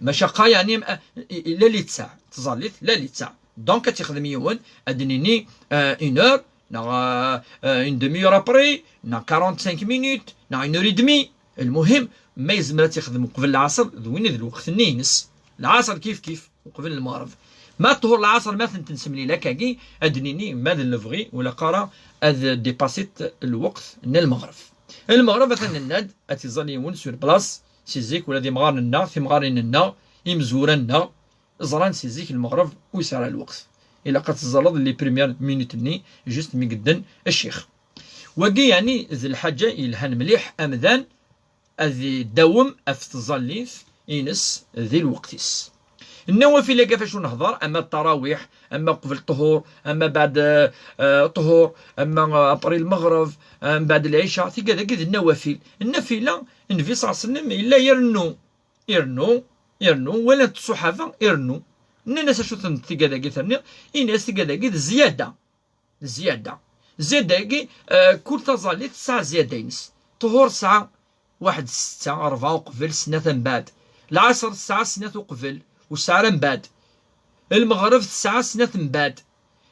Lmacaqqa, yeɛni, eh, la littseɛ, tẓallit, la littseɛ. Donc, ad t-ixdem yiwen, ad d-nini, eh, une heure, neɣ, eh, eh, une demi-heure après, neɣ quarante-cinq minutes, neɣ une heure et demie. Lmuhim, ma yezmer ad t-ixdem uqbel lɛaṣer, d win i d lweqt-nni-ines. Lɛaṣer kif kif, uqbel lmeɣreb. Ma ṭṭhur lɛaṣer, ma tent-nsemlil akkagi, ad d-nini ma d lebɣi, ur ilaq ara ad dipasiṭ lweqt n lmeɣreb. Lmeɣreb, atan nenna-d, ad t-iẓẓal yiwen sur place, si zik, ula d imɣaren-nneɣ, timɣarin-nneɣ, imezwura-nneɣ, ẓran si zik lmeɣreb ur yesɛi ara lweqt. Ilaq ad teẓẓaleḍ les premières minutes-nni, juste mi yedden ccix. Wagi, yeɛni, d lḥaǧa yelhan mliḥ, amdan ad idawem ɣef tẓallit-ines di lweqt-is. Nnawafil-agi ɣef acu nehḍer, ama ṭṭarawiḥ, ama qbel ṭṭhur, ama baɛd, eh, eh, ṭṭhur, ama, eh, après lmeɣreb, eh, mbaɛd lɛica, tigad-agi d nnawafil. Nnafila, Nnbi ṣalla Llahu ɛalayhi wa sallam yella irennu, irennu, irennu, walan-t ṣṣuḥaba, irennu. Nnan-as acu-tent tigad-agi terniḍ? Ini-as tigad-agi d zzyada. Zzyada. Zzyada-agi, eh, kul taẓallit tesɛa zzyada-ines. Ṭṭhur tesɛa waḥed ssetta, rebɛa uqbel, snat mbeɛd. Lɛaṣer tesɛa snat uqbel, u tesɛa ara mbaɛd. Lmeɣreb tesɛa snat mbaɛd.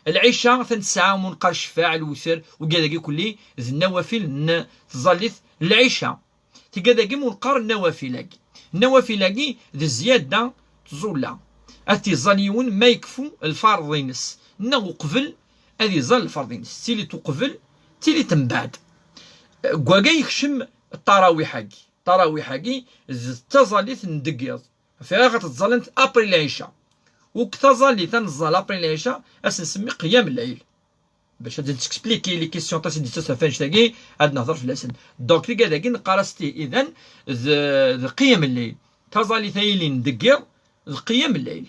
Lɛica atan tesɛa, mu neqqar ccfaɛ, lwitr, wigad-agi kulli d nnawafil n tẓallit n lɛica. Tigad-agi mu neqqar nnawafil-agi. Nnawafil-agi d zzyada tẓulla. Ad t-iẓẓal yiwen ma yekfu lfarḍ-ines, neɣ uqbel ad iẓẓal lfarḍ-ines. Tilit uqbel, tilit mbaɛd. Deg wagi yekcem ṭṭarawiḥ-agi. Ṭṭarawiḥ-agi d taẓallit n deg yiḍ. Ɣef waya ad tt-ẓẓalent après lɛica. Uk taẓallit ad neẓẓal après lɛica, ad s-nsemmi qiyam llayl. Bac ad d-expliquer les questions aṭas i d-yettas ɣef annect-agi, ad nehder fell-asen. Donc, tigad-agi neqqar-as ti, idan, d, d qiyam llayl. Taẓallit ay ilin deg yiḍ, d qiyam llayl.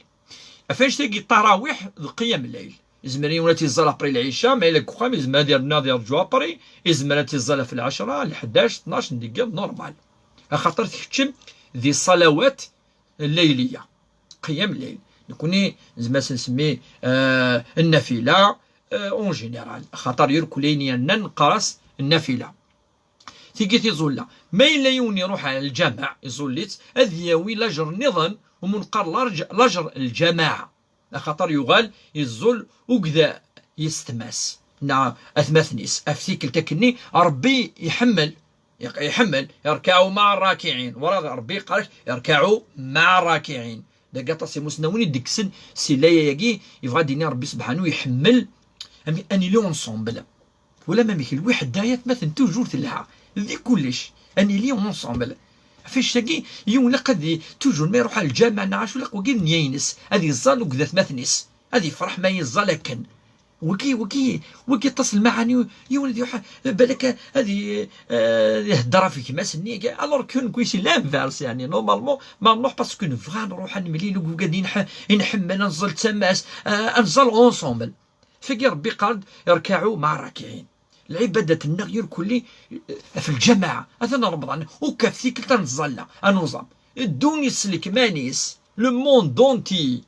Ɣef annect-agi, ṭṭarawiḥ d qiyam llayl. Izmer yiwen ad t-iẓẓal après lɛica, ma yella deg uxxam, izmer ad yernu ad yerǧu après, izmer ad t-iẓẓal ɣef lɛecra, lḥdac, tnac n deg yiḍ, normal. Axaṭer tkeččem di ṣṣalawat llayliya. Qiyam llayl. Nekni nezmer ad s-nsemmi, euh, nnafila, euh, en général. Axaṭer irkul ayen yernan neqqar-as nnafila. Tigi tiẓulla. Ma yella yiwen iruḥ ɣer lǧameɛ, iẓull-itt, ad yawi lajer nniḍen, u mu neqqar larj-, lajer n lǧamaɛa. Axaṭer yuɣal iẓull ugda yessetma-s, neɣ atmaten-is. Ɣef tikkelt akkenni, Ṛebbi iḥemmel, iḥemmel, irkaɛu maɛa ṛṛakiɛin. Wala Ṛebbi yeqqar-ak, irkaɛu maɛa ṛṛakiɛin. Dagi aṭas imusnawen i d-kksen si laya-agi, yebɣa ad d-yini Ṛebbi sebḥanu iḥemmel, am-, ad nili ensemble. Wala ma amek lwiḥda, yatmaten, toujours telha di kullec. Ad nili ensemble. Ɣef annect-agi, yiwen ilaq ad i-, toujours ma iruḥ ɣer lǧameɛ neɣ acu, ilaq wagi d nniya-ines, ad iẓẓal akked atmaten-is, ad yefreḥ ma yeẓẓal akken. Wagi, wagi, wagi aṭas n lmaɛani, yiwen ad iruḥ, balak ad i-, ad ihedder ɣef gma-s-nni, alors que nekni c'est l'inverse, yeɛni, normalement, ma nruḥ parce que nebɣa ad nruḥ ad nemlil akked wigad i nḥ-, i nḥemmel, ad nẓẓal d tama-s, euh, ad nẓẓal ensemble. Fagi Ṛebbi yeqqar-d, irkaɛu maɛa ṛṛakiɛin. Lɛibadat-nneɣ irkulli, eh, ɣef lǧamaɛa, atan Remḍan, uk ɣef tikkelt ad nettẓalla, ad nuẓam. Ddunit s lekmal-is, le monde entier.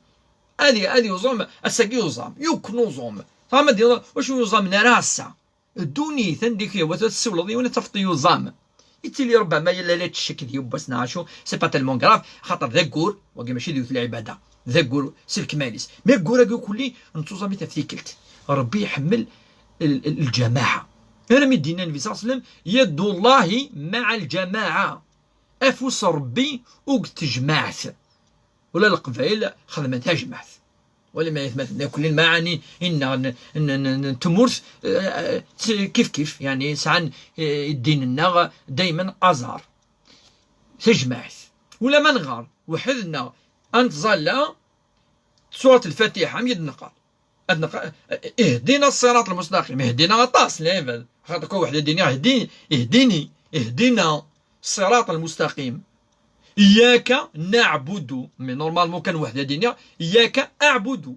Ad i-, ad yuẓam, ass-agi yuẓam, yuk nuẓum. Tama d wacu yuẓamen ara ass-a. Ddunit, anda i k-yehwa tura tessiwleḍ yiwen ad tafeḍ yuẓam. Yettili ṛebbama yella la yettcek d yiwwas neɣ acu, c'est pas tellement grave, xaṭer d aggur, wagi mačči d yiwet lɛibada, d aggur s lekmal-is. Mais aggur-agi kulli nettuẓam-it ɣef tikkelt. Ṛebbi iḥemmel l-, l-, lǧamaɛa. Armi d-yenna Nnbi ṣalla Llahu ɛalayhi wa sallam, يد الله مع الجماعة. Afus Ṛebbi akked tejmaɛt. Ula Leqbayel xedmen tajmaɛt. Wala ma aytmaten, akk lmaɛani inna n, n, n, n tmurt, eh, eh, kif kif, yeɛni sɛan, eh, ddin-nneɣ daymen aẓar. Tajmaɛt. Ula ma nɣar weḥd-nneɣ, ad nettẓalla surat Lfatiḥa, mi d-neqqar. Ad neqqar, اهدنا الصراط المستقيم. اهدنا aṭas n lɛibad. Xaṭer kul weḥd ad d-iniɣ اهدي-، اهدني، اهدنا الصراط المستقيم. إياك نعبد. Mais normalement kan weḥd ad d-iniɣ إياك أعبد.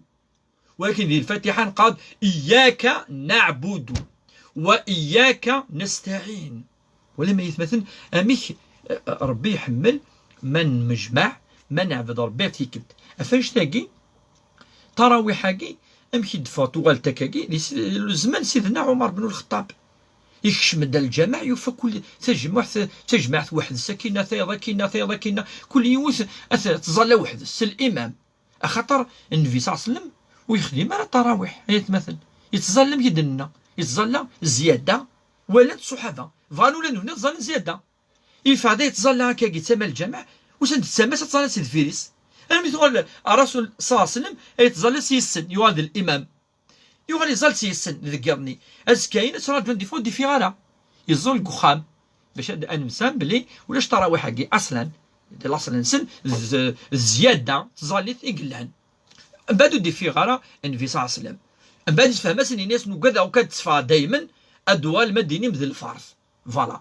Walakin di Lfatiḥa neqqar-d إياك نعبد وإياك نستعين. Wala ma aytmaten, amek, eh, Ṛebbi iḥemmel ma nemjmaɛ, ma neɛbed Ṛebbi ɣef tikkelt. Ɣef annect-agi, ṭarawiḥ-agi, amek i d-teffeɣ tuɣalt akkagi? Di s-, zman Sidna Ɛumar ben Lxeṭṭab. Ikcem-d ɣer lǧameɛ, yufa kul tajmuɛt, tajmaɛt weḥd-s, akkinna, tayeḍ akkinna, tayeḍ akkinna, kul yiwet ad t-, tẓalla weḥd-s, s limam. Axaṭer Nnbi ṣalla Llahu ɛalayhi wa sallam ur yexdim ara ṭarawiḥ, ay atmaten. Yettẓalla, am i d-nenna, yettẓalla zzyada, walan ṣṣuḥaba. Bɣan ula d nutni ad ẓallen zzyada. Yeffeɣ da yettẓalla akkagi d tama n lǧameɛ, usan-d d tama-s ad ẓallen si deffir-is. Armi tuɣal Ṛṛasul ṣalla Llahu ɛalayhi wa sallam ad yettẓalla s yes-sen, yuɣal d limam. Yuɣal iẓẓal s yes-sen deg yiḍ-nni. Azekka-in ad ttṛaǧun, des fois ur d-iffiɣ ara. Yeẓẓul deg uxxam. Bac ad, ad nemsefham belli ulac ṭarawiḥ-agi aṣlan. D laṣel-nsen d, d zzyada tẓallit i yellan. Mbeɛd ur d-iffiɣ ara Nnbi ṣalla Llahu ɛalayhi wa sallam. Mbeɛd yessefhem-asen, yenna-yasen ugadeɣ akk ad d-teffɣeḍ daymen, ad d-tuɣalem ad d-tinim d lferḍ. Voilà.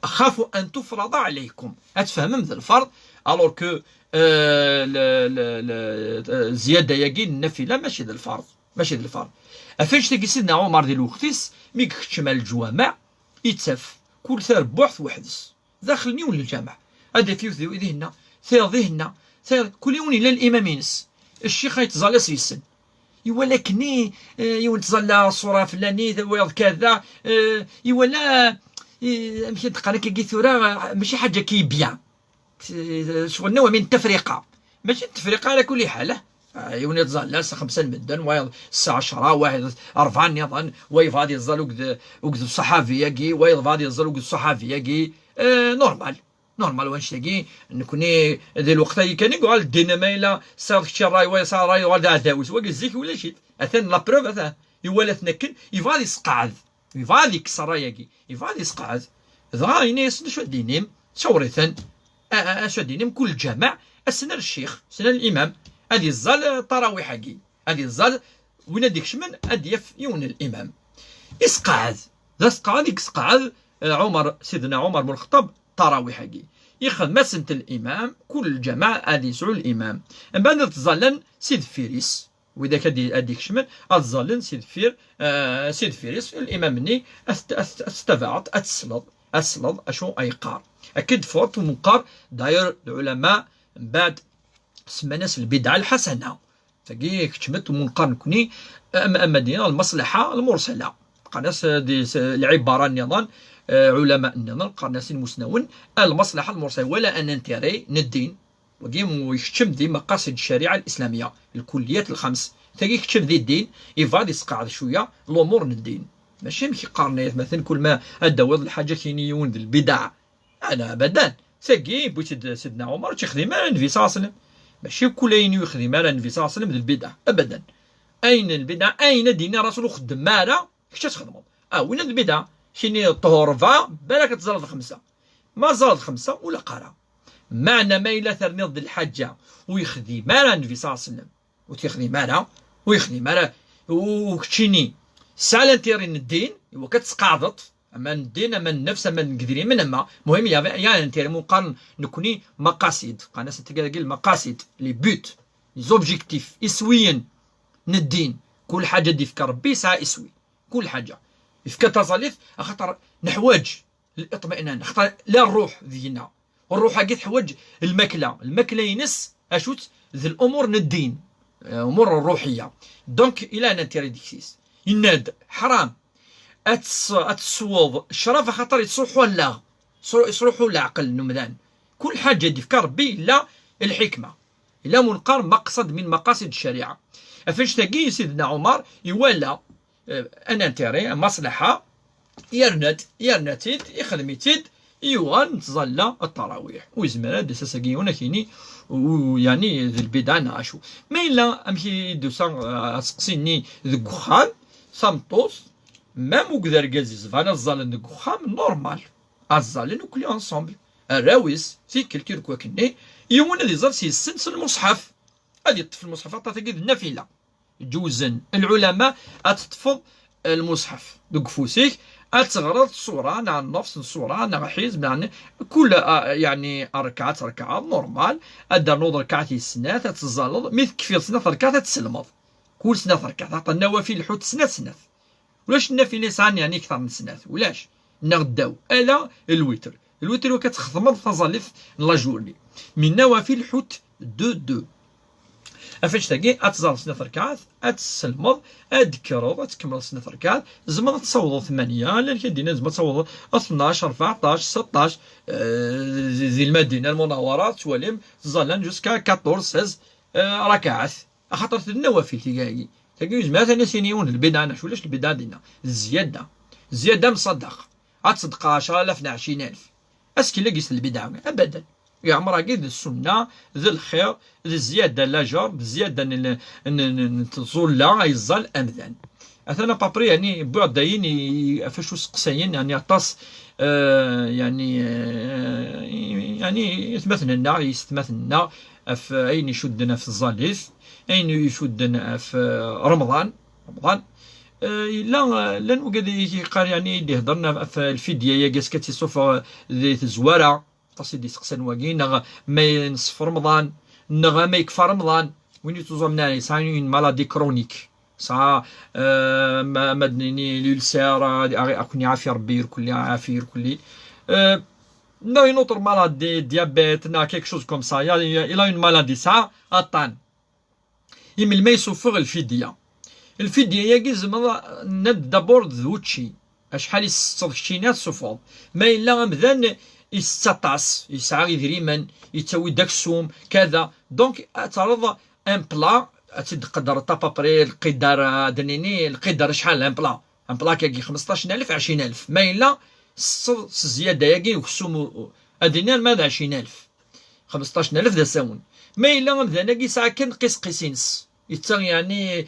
أخاف أن تفرض عليكم. Ad tfehmem d lferḍ, alors que, euh, le, le, le, euh, zzyada-agi n nnafila mačči d lferḍ. Mačči d lferḍ. Ɣef annect-agi Sidna Ɛumar di lweqt-is, mi ikeččem ɣer leǧwameɛ, ittaf kul tarebbuɛt weḥd-s. Daxel n yiwen n lǧameɛ. Ad d-yaf yiwet dihinna, tayeḍ dihinna, tayeḍ, kul yiwen yella limam-ines. Ccix ad yettẓalla s yes-sen. Iwala akkenni, eh, yiwen tẓalla ṣṣura fellani, wayeḍ kada, eh, iwala, eh, amek i d-qqar akkagi tura, eh, mačči ḥaǧa ki bien. t-, ccɣel-nni wa min tefriqa. Mačči n tefriqa ala kulli ḥal, ah. Ah, yiwen iẓẓal ass xemsa n medden, wayeḍ s ɛecra, wayeḍ rebɛa nniḍen, wa yebɣa ad iẓẓal uked, uked ṣṣaḥabi-agi, wa yebɣa ad iẓẓal uked ṣṣaḥabi-agi. Eh, normal. Normal wanect-agi, nekni di lweqt-agi kan i yuɣal ddin, ma yella tesɛiḍ kečč ṛṛay, wa yesɛa ṛṛay, yuɣal d aɛdaw-is. Wagi zik ulac-it. Atan la preuve, atan iwala-ten akken, yebɣa ad isqeɛɛed. Yebɣa ad ikkes ṛṛay-agi. Yebɣa ad isqeɛɛed. Dɣa yenna-yasen: "D acu ad d-tinim? Cawṛ-iten. A, a, acu ad d-tinim? Kul lǧameɛ, assen ar ccix, assen ar limam, ad iẓẓal, eh, ṭarawiḥ-agi. Ad iẓẓal, win ad ikecmen, ad yaf yiwen n limam." Isqeɛɛed. D asqeɛɛed i yesqeɛɛed, eh, Ɛumer, Sidna Ɛumer bun Lxeṭṭab, ṭarawiḥ-agi. Ixdem-asent limam, kul lǧameɛ ad yesɛu limam. Mbeɛd ad ttẓallan si deffir-is. Widak ad d-, ad d-ikecmen, ad ẓẓallen si deffir, eh, si deffir-is, limam-nni ad t-, ad t-, ad t-tabaɛeḍ, ad tesleḍ, ad tesleḍ acu ay yeqqar. Akka d-teffɣeḍ tmenqar, d'ailleurs, lɛulama mbeɛd semman-as lbidɛa lḥasana. Tagi keččmet tmenqar nekni, am-, ama dina lmaṣlaḥa lmursala. Qqaren-as, eh, di s-, lɛibara nniḍen, eh, ɛulama nniḍen, qqaren-as i lmusnawen, lmaṣlaḥa lmursala, wala un intérêt n ddin. Wagi mu-, yekcem di maqasid ccariɛa lislamiyya, lkulliyat lxams. Tagi keččem di ddin, yebɣa ad isqeɛɛed cwiya lumuṛ n ddin. Mačči amek i qqaren ay atmaten, kul ma ad d-tawiḍ lḥaǧa kini yiwen d lbidɛa. Ala, abadan. Tagi yewwi-tt-id Sidna Ɛumer, ur tt-yexdim ara Nnbi ṣalla Llahu ɛalayhi wa sallam. Mačči kul ayen ur yexdim ara Nnbi ṣalla Llahu ɛalayhi wa sallam d lbidɛa. Abadan. Ayen n lbidɛa, ayen ad d-yini Rasul ur xeddem ara, kečč ad txedmeḍ. Ah, winna d lbidɛa. Kini ṭṭhur ṛebɛa, balak ad teẓreḍ xemsa. Ma ẓreḍ xemsa, ur laq ara. Meɛna ma yella terniḍ-d lḥaǧa ur yexdim ara Nnbi ṣalla Llahu ɛalayhi wa sallam, ur t-yexdim ara, ur yexdim ara, u, u keččini tesɛa l'intérêt n ddin, iwakken ad tesqeɛdeḍ, ama n ddin, ama n nnefs, ama n yedrimen, ama, muhim, ya, ya l'intérêt, mu qqaren nekni maqasid, qqaren-asen tagi lmaqasid, les buts, les objectifs, iswiyen n ddin, kul ḥaǧa d-ifka Rebbi yesɛa iswi, kul ḥaǧa. Ifka taẓallit, axaṭer neḥwaǧ liṭminan, axaṭer la ṛṛuḥ deg-neɣ. Ṛṛuḥ-agi teḥwaǧ lmakla. Lmakla-ines acu-tt? D l'umur n ddin, eh, umur ṛṛuḥiyya. Donc, il a un intérêt deg-s. Yenna-d, ḥram ad tess-, ad tesweḍ ccrab axaṭer yettruḥu allaɣ, yettru-, yettruḥu leɛqel n umdan. Kul ḥaǧa d-ifka Rebbi yella lḥikma. Yella mu neqqar maqsad min maqasid ccariɛa. Ɣef annect-agi, Sidna Ɛumer iwala, eh, un intérêt, maṣlaḥa, yerna-tt, yerna-tt-id, ixdem-itt-id, yuɣal nettẓalla ṭṭarawiḥ. Ur yezmir ara d-yas ass-agi yiwen ad k-yini, u, yeɛni d lbidɛa neɣ acu. Ma yella, amek i d-tusa, eh, aseqsi-nni deg uxxam, tameṭṭut, même ugd argaz yezban ad ẓẓallen deg uxxam, normal. Ad ẓẓallen ukli ensemble. Arraw-is, tikkelt, irkwa-k-nni, yiwen ad iẓẓal s yes-sen s lmuṣḥaf. Ad yeṭṭef lmuṣḥaf, aṭṭa-tagi d nnafila. Ǧewzen lɛulama ad teṭṭfeḍ lmuṣḥaf deg ufus-ik, ad teɣreḍ ṣṣura, neɣ nnefṣ n ṣṣura, neɣ ḥizb, neɣ n-, kul, ah, yeɛni, rrekɛa d rrekɛa, normal, ad d-ternuḍ rrekɛa tis snat, ad teẓẓaleḍ, mi tekfiḍ snat rrekɛat ad tesselmeḍ. Kul snat rrekɛat, aṭṭa nnawafil lḥut snat snat. Ulac nnafila yesɛan, yeɛni, kter n snat, ulac. Neɣ ddaw, ala lwitr. Lwitr iwakken ad txedmeḍ taẓallit n la journée. Mi nnawafil lḥut deux deux. Ɣef annect-agi, ad tẓalleḍ snat rrekɛat, ad tesselmeḍ, ad d-tekkreḍ, ad tkemmleḍ snat rrekɛat, tzemreḍ ad tessawḍeḍ tmanya, llan kra d-yennan tzemreḍ ad tessawḍeḍ tnac, rbeɛṭac, seṭṭac, eh, di, di Lmadina Lmunawwara, tettwalim, ttẓallan jusqu'à quatorze, seize, eh, rakaɛat. Axaṭer d nnawafil tigi-agi. Tagi yezmer ad as-yini yiwen d lbidɛa, neɣ ulac lbidɛa dinna. D zzyada. Zzyada mṣadaq. Ad tṣeddqeḍ ɛecra alaf neɣ ɛecrin alef. Askil-agi s lbidɛa? Abadan. Yeɛmer-agi d ssunna, d lxir, d zzyada lajer, d zzyada n, n, n, n tẓulla ay yeẓẓal amdan. Atan apapri, yeɛni, wwiɣ-d ayen i, ɣef acu seqsayen, yeɛni, aṭas, eh, yeɛni, eh, yeɛni, atmaten-nneɣ, yessetmaten-nneɣ, ɣef ayen icudden ɣef tẓallit, ayen icudden ɣef, eh, Remḍan, Remḍan. Eh, yella, eh, llan wigad i yeqqar, yeɛni, i d-iheddren ɣef lfidya-agi, ass-a ad tt-issufeɣ di tezwara, aṭas i d-iseqsan wagi, neɣ ma yenṣef Remḍan, neɣ ma yekfa Remḍan, win ur yettẓallen ara, yesɛa une maladie chronique. Tesɛa, eh, ma, ma d-nini l'ulcère, eh, ad ken-iɛafi Rebbi irkelli, iɛafi irkelli. Eh, neɣ une autre maladie, diabète, neɣ quelque chose comme ça. Il a, il a une maladie, tesɛa aṭṭan. I melmi ay yessufeɣ lfidya? Lfidya-agi, tzemreḍ, nenna-d d'abord d wučči. Acḥal i tsetteḍ keččini ad tessufɣeḍ. Ma yella amdan, Isett aṭas, yesɛa idrimen, yettawi-d aksum, kada. Donc, ad terreḍ un plat, ad tt-id-tqeddreḍ à peu près lqidar, ad d-nini lqidar acḥal, un plat. Un plat-agi xmesṭac n alef, ɛecrin alef. Ma yella, s, s zzyada-agi uksum, u-, u-, ad d-nini arma d ɛecrin alef. Xmesṭac n alef d asawen. Ma yella amdan-agi yesɛa kan qis qis-ines. Yettaɣ yeɛni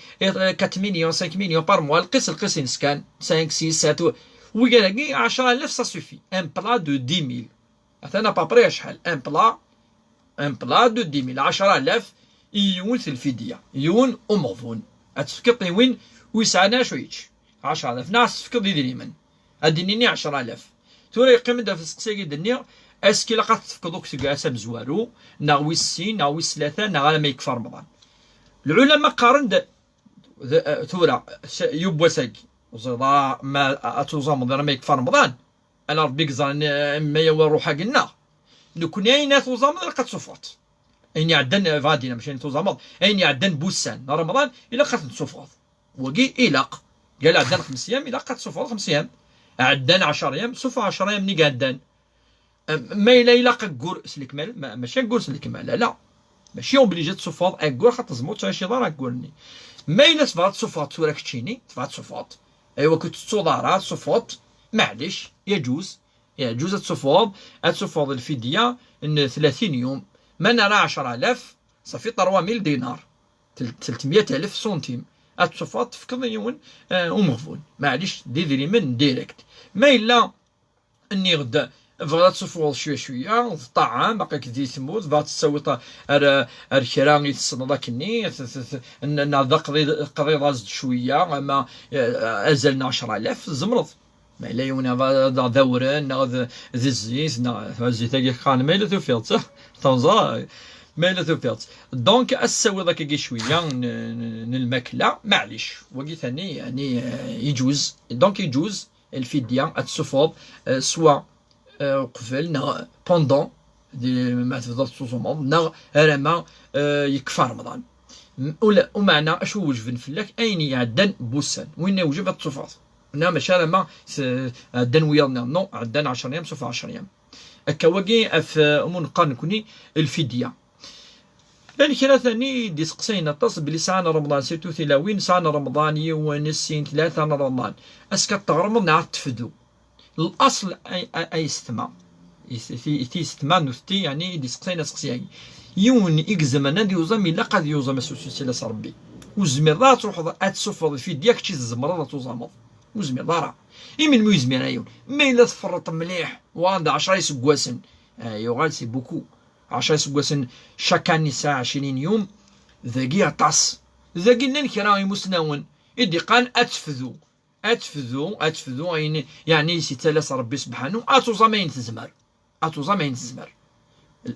quatre millions, cinq millions par mois, lqis lqis-ines kan, cinq, six, sept, u-, wiyaḍ-agi ɛecra alaf, ça suffit. Un plat de dix mille. Atan à peu près acḥal? Un plat, un plat de dix mille, ɛecra alaf i yiwet lfidya, yiwen umeɣbun. Ad tefkeḍ i win ur yesɛan acu yečč. Ɛecra alaf, neɣ ad s-tefkeḍ idrimen. Ad d-nini ɛecra alaf. Tura yeqqim-d ɣef usteqsi-agi d-nniɣ, est-ce que ilaq ad t-tefkeḍ akk deg ass amezwaru, neɣ wis sin, neɣ wis tlata, neɣ alamma yekfa Remḍan? Lɛulama qqaren-d, d, tura, s, yiwwas-agi, ur ẓriɣ ara ma ad tuẓameḍ alamma yekfa Remḍan, ala Rebbi yeẓran, eh, ma yawi ṛṛuḥ-agi-nneɣ. Nekni ayen ad tuẓameḍ ilaq ad t-tessufɣeḍ. Ayen iɛeddan, eh, bɣiɣ ad d-iniɣ, mačči ayen tuẓameḍ, ayen iɛeddan n wussan n Remḍan, ilaq ad ten-tessufɣeḍ. Wagi ilaq. Gal ɛeddan xems yam, ilaq ad tessufɣeḍ xems yam. Ɛeddan ɛecra yam, sufeɣ ɛecra yam nnig ɛeddan. Am, ma yella ilaq aggur s lekmal, ma, mačči aggur s lekmal, ala. Mačči obligé ad tessufɣeḍ aggur, xaṭer tzemreḍ ur tettɛiciḍ ara aggur-nni. Ma yella tebɣiḍ ad tessufɣeḍ tura keččini, tebɣiḍ ad tessufɣeḍ, aywa, ur tettuḍ ara, ad tessufɣeḍ, maɛlic, yeǧuz. Yeɛǧuz ad tessufɣeḍ, ad tessufɣeḍ lfidya n tlatin yum. Ma nara ɛecra alaf, ça fait trois mille dinars. Tel-, telt meyya alaf sentim. Ad tessufɣeḍ, tefkeḍ i yiwen, eh, umeɣbun. Maɛlic, d idrimen direct. Ma yella, nniɣ-d, bɣiɣ ad tessufɣeḍ cwiya cwiya, d ṭṭɛam, aql-ak di tmurt, bɣiɣ ad tettawiḍ ar, ar kra i tessneḍ akkenni, t-, t-, t-, n-, neɣ d aqḍiḍ, aqḍiḍ-as-d cwiya, ama, eh, azal n ɛecra alaf, tzemreḍ. Ma yella yiwen ad, ad, ad awren, neɣ d, d zzit, neɣ zzit-agi qqaren, ma yella tufiḍ-tt, tenẓa, ma yella tufiḍ-tt. Donc, ad tessawiḍ akkagi cwiya n, n, n lmakla, maɛlic. Wagi tani, yani, eh, yeǧuz. Donc, yeǧuz lfidya ad tessufɣeḍ, eh, swa, eh, uqbel, neɣ pendant, di, ma tebdiḍ tettuẓumeḍ, neɣ alamma, eh, yekfa Remḍan. M-, ula, umeɛna acu iwejben fell-ak? Ayen iɛeddan n wussan. Winna iwjeb ad t-tessufɣeḍ. Neɣ mačči alamma s-, ɛeddan wiyaḍ-nniḍen. Non, ɛeddan ɛecra yam, sufeɣ ɛecra yam. Akka wagi ɣef, eh, umi neqqar nekni lfidya. Llan kra tani i d-iseqsayen aṭas belli sɛan Remḍan, surtout tilawin, sɛan Remḍan yiwen, sin, tlata n Remḍan. Est-ce que ad teɣrem neɣ ad tefdu? Laṣel ay, ay, ay yessetma. Yes-, ti-, tiyessetma n utetti, yani, i d-iseqsayen aseqsi-agi. Yiwen i izemren ad yuẓam, ilaq ad yuẓam, asussi s Rebbi. Ur tezmireḍ ara ad truḥeḍ ad tessufɣeḍ lfidya, kečč i tzemreḍ ad tuẓameḍ. Ur tezmireḍ ara. Imi ur yezmir ara yiwen. Ma yella tferreḍ mliḥ, wa d ɛecra iseggasen. Ah, yuɣal, c'est beaucoup. Ɛecra iseggasen, chaque année yesɛa ɛecrin yum. Dagi aṭas. Dagi llan kra imusnawen i d-iqqaren ad tefdu. Ad tefdu, ad tefdu ayen, yeɛni, i s-yettalas Rebbi sebḥanu, ad tuẓam ayen tezmer. Ad tuẓam ayen tezmer.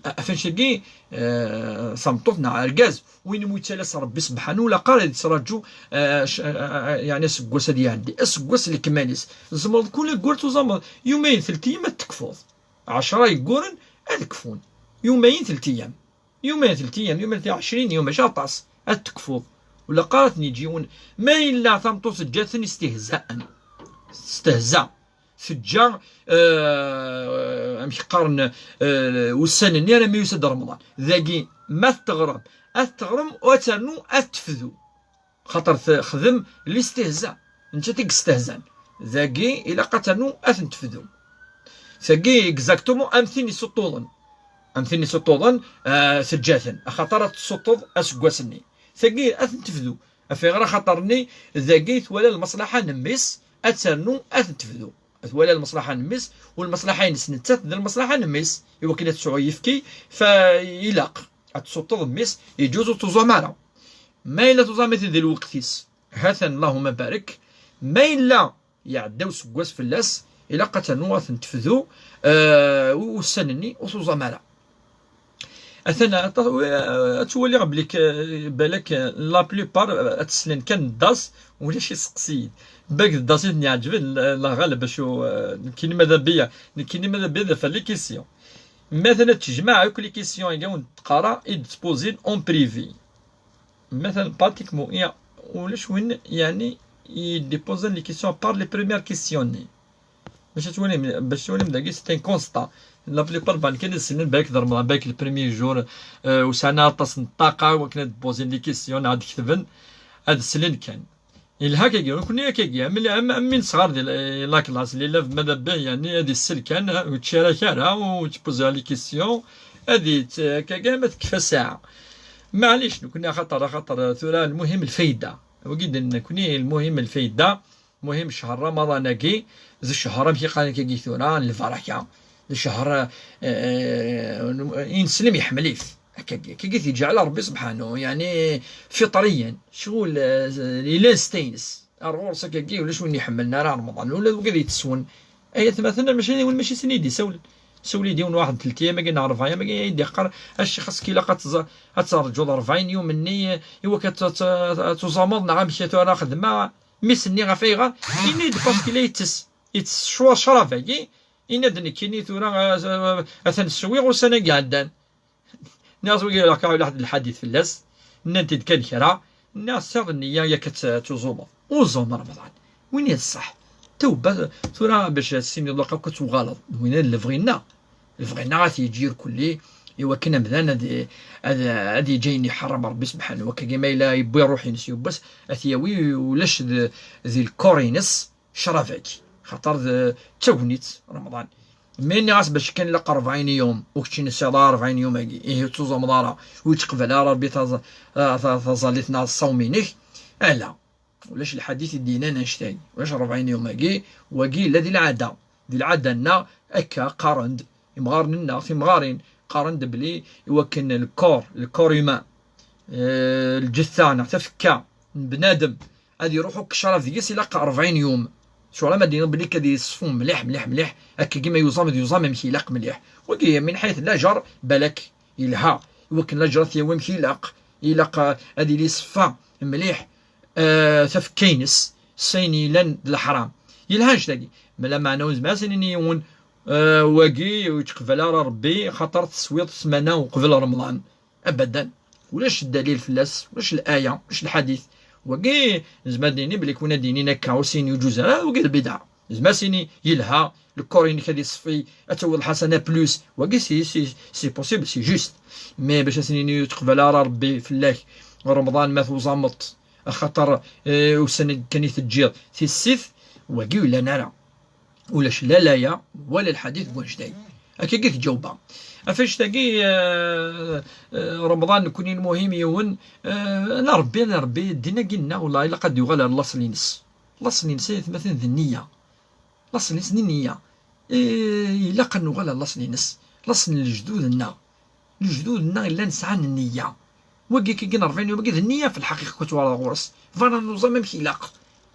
Af anect-agi, eh, tameṭṭut neɣ argaz, win umi yettalas Rebbi sebḥanu, la qqar ad yettraǧu, eh, c-, eh, eh, yeɛni aseggas ad iɛeddi. Aseggas lekmal-is. Tzemreḍ kul aggur tuẓameḍ, yumayen teltiyem ad tekfuḍ. Ɛecra yegguren ad kfun. Yumayen teltiyem. Yumayen teltiyem, yumayen teltiyem, ɛecrin yum, mačči aṭas. Ad tekfuḍ. Ur ilaq ara ad ten-yeǧǧ yiwen. Ma yella tameṭṭut teǧǧa-ten istehzaen. Testehza. Teǧǧa, eh, amek qqaren, eh, ussan-nni armi yusa-d Remḍan. Dagi, ma teɣrem, ad teɣrem, u ad ternu, ad tefdu. Xaṭer texdem listehza. Nettat i yestehzan. Dagi, ilaq ad ternu, ad ten-tefdu. Tagi, exactement, am tin isuṭṭuḍen. Am tin isuṭṭuḍen, eh, teǧǧa-ten. Axaṭer ad tessuṭṭeḍ aseggas-nni. Tagi, ad ten-tefdu. Af ayɣer? Axaṭer-nni, dagi twala lmaṣlaḥa n mmi-s, ad ternu, ad ten-tefdu. Twala lmaṣlaḥa n mmi-s, u lmaṣlaḥa-ines nettat d lmaṣlaḥa n mmi-s, i wakken ad tesɛu ayefki, fa ilaq ad tessuṭṭeḍ mmi-s, yeǧuz ur tuẓam ara. Ma yella tuẓam-it di lweqt-is, ha-t-an, Allahumma barek. Ma yella iɛedda useggas fell-as, ilaq ad ternu ad ten-tefdu, eh, u-, ussan-nni ur tuẓam ara. Atan aṭas, eh, ad twaliɣ belli k-, balak, eh, la plupart, eh, ad teslen kan d das, ulac iseqsiyen. Bak d das i ten-iɛeǧben, la, la ɣaleb acu, eh, nekkini ma d abiyya, nekkini ma d abiyya d afal les questions. Matan ad tejmeɛ akk les questions-agi wen-d-teqqara i d-tpozin en privé. Matan pratiquement, ya, ulac win, yeɛni, i d-ipozan les questions à part les premières questions-nni. Bac ad twalim, bac ad twalim dagi, c'est un constat. La plupart n kan ad sellen, balak d Remḍan, balak le premier jour, euh, ur sɛan aṭas n ṭṭaqa wakken ad d-poser des questions neɣ ad ketben, ad sellen kan. Yelha akkagi, nekkni akkagi, am, am, am win sɣar di la, la classe, l'élève mada bih, yani, ad isel kan, ur yettcarak ara, ur yettpozi ara les questions, ad yett-, akkagi, ama tekfa ssaɛa. Maɛlic, nekkni axaṭer, axaṭer, tura, lmuhim lfayda. Wagi d nekkni, lmuhim lfayda, muhim ccher Ramaḍan-agi, d ccher, amek i qqaren akkagi tura, n lbaraka, d ccher, eh, eh, ineslem iḥemmel-it. Akkagi, akkagi t-iǧɛel Ṛebbi subḥanu, yani, fiṭriyan, ccɣel, eh, yella s taynes. Ar ɣur-s akkagi, ulac win iḥemmlen ara Remḍan, ula d wigad yetteswen. Ay atmaten, mačči d yiwen, mačči sin i d-isawlen. Sawel-d yiwen waḥed n telt ayyam-agi neɣ rebɛa ayyam-agi, ay d-yeqqar, a ccix, xas ilaq ad tẓ-, ad terǧuḍ rebɛin yum-nni, i wakka ad t-, ad t-, ad tuẓameḍ, neɣ amek tura xedmeɣ, mi s-nniɣ ɣef ayɣer, yenna-yi-d parce que la yettess, yettess ccwa-, ccrab-agi, yenna-d nekkini tura, a-, a-, atan swiɣ ussan-agi iɛeddan. Nniɣ-as wagi ilaq ad lḥadit fell-as, nnan-t-id kan kra, nniɣ-as siɣ nniya yak ad t-, ad tuẓumeḍ. Uẓum Remḍan, win i d ṣṣeḥ. Tawba tura bac ad tiniḍ ilaq akk ad tuɣaleḍ, d win d lebɣi-nneɣ. Lebɣi-nneɣ ad t-yeǧǧ irkelli, i wakken amdan ad, ad, ad yeǧǧ ayen iḥeṛṛem Ṛebbi subḥanu. Wakkagi ma yella yewwi ṛṛuḥ-ines yiwwas, ad t-yawi ulac d, di lkor-ines ccrab-agi. Xaṭer d, d tagnit Remḍan. Mi nniɣ-as bac kan ilaq rebɛin yum, ur kečč nsiḍ ara rebɛin yum-agi, ihi ur tettuẓumeḍ ara, ur yettqbal ara Ṛebbi taẓ-, ta-, ta-, taẓallit neɣ ṣṣawm-inek. Ala. Ulac lḥadit i d-yennan annect-agi. Ulac rebɛin yum-agi, wagi yella di lɛada. Di lɛada-nneɣ, akka qqaren-d imɣaren-nneɣ, timɣarin, qqaren-d belli i wakken le corps, le corps humain, eh, lǧetta neɣ tafekka n bnadem, ad iruḥ akk ccrab deg-s ilaq rebɛin yum. Tura ma d-yenna belli kad yeṣfu mliḥ, mliḥ, mliḥ, akkagi ma yuẓam, ad yuẓam amek ilaq mliḥ. Wagi, min ḥayt lajer, balak yelha. I wakken lajer ad t-yawi amek ilaq, ilaq, eh, ad yili iṣeffa mliḥ, eh, tafekka-ines, s ayen yellan d leḥram. Yelha annect-agi. Ma lameɛna ur nezmir ad s-nini yiwen, eh, wagi ur yettqbal ara Ṛebbi, xaṭer teswiḍ ssmana uqbel Remḍan. Abadan. Ulac ddalil fell-as, ulac laya, ulac lḥadit. Wagi, nezmer ad d-nini belli kwi ad d-yinin akka, ur s-yini uǧuz ara, wagi d lbidɛa. Nezmer ad s-nini yelha, le corps-inek ad iṣeffi, ad tawiḍ lḥasana plus. Wagi, c'est, c'est, c'est possible, c'est juste. Mais bac ad s-nini ur yettqbal ara Ṛebbi fell-ak Remḍan ma tuẓameḍ, axaṭer, eh, ussan kan i teǧǧiḍ tissit, wagi ur yellan ara. Ulac la laya wala lḥadit deg wannect-agi. Akkagi tǧawba. Ɣef annect-agi, eh, eh, Remḍan nekkni lmuhim yiwen, eh, ala Ṛebbi, ala Ṛebbi, ddin-agi-nneɣ, wellah, ilaq ad d-yuɣal ar laṣel-ines. Laṣel-ines, ay atmaten, d nniya. Laṣel-ines d nniya. Eh, ilaq ad nuɣal ar laṣel-ines. Laṣel n lejdud-nneɣ. Lejdud-nneɣ llan sɛan nniya. Wagi akkagi n rebɛin yum-agi d nniya f lḥaqiqa, kwi twalaḍ ɣur-s. Bɣan ad nuẓam amek ilaq.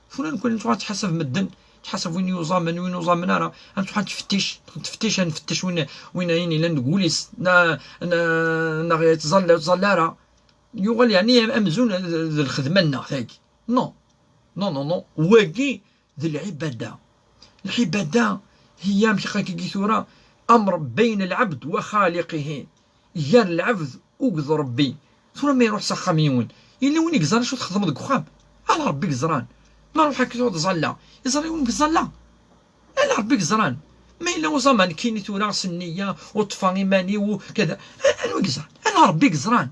Tura nekkni nettuɣal nettḥasab medden, nettḥasab win yuẓamen, win uẓamen ara, ad nettuɣal nettfettic, nettfettic, ad nfettic win, win ayen yellan deg wul-is, na, na, neɣ yettẓalla, ur yettẓalla ara. Yuɣal yeɛni amzun d, d lxedma-nneɣ tagi. Non. Non, non, non. Wagi d lɛibada. Lɛibada hiya amek akkagi tura, amr bayna lɛebd wa xaliqihi, gar lɛebd akked Ṛebbi. Tura ma iruḥ s axxam yiwen, yella win i yeẓran acu txedmeḍ deg uxxam? Ala Ṛebbi i yeẓran. Ma ruḥ akka tura tẓalla, iẓra yiwen deg tẓalla? Ala Ṛebbi i yeẓran. Ma yella uẓaman kini tura s nniya, u ṭṭfeɣ iman-iw, u kada. A-, anwa i yeẓran? Ala Ṛebbi i yeẓran.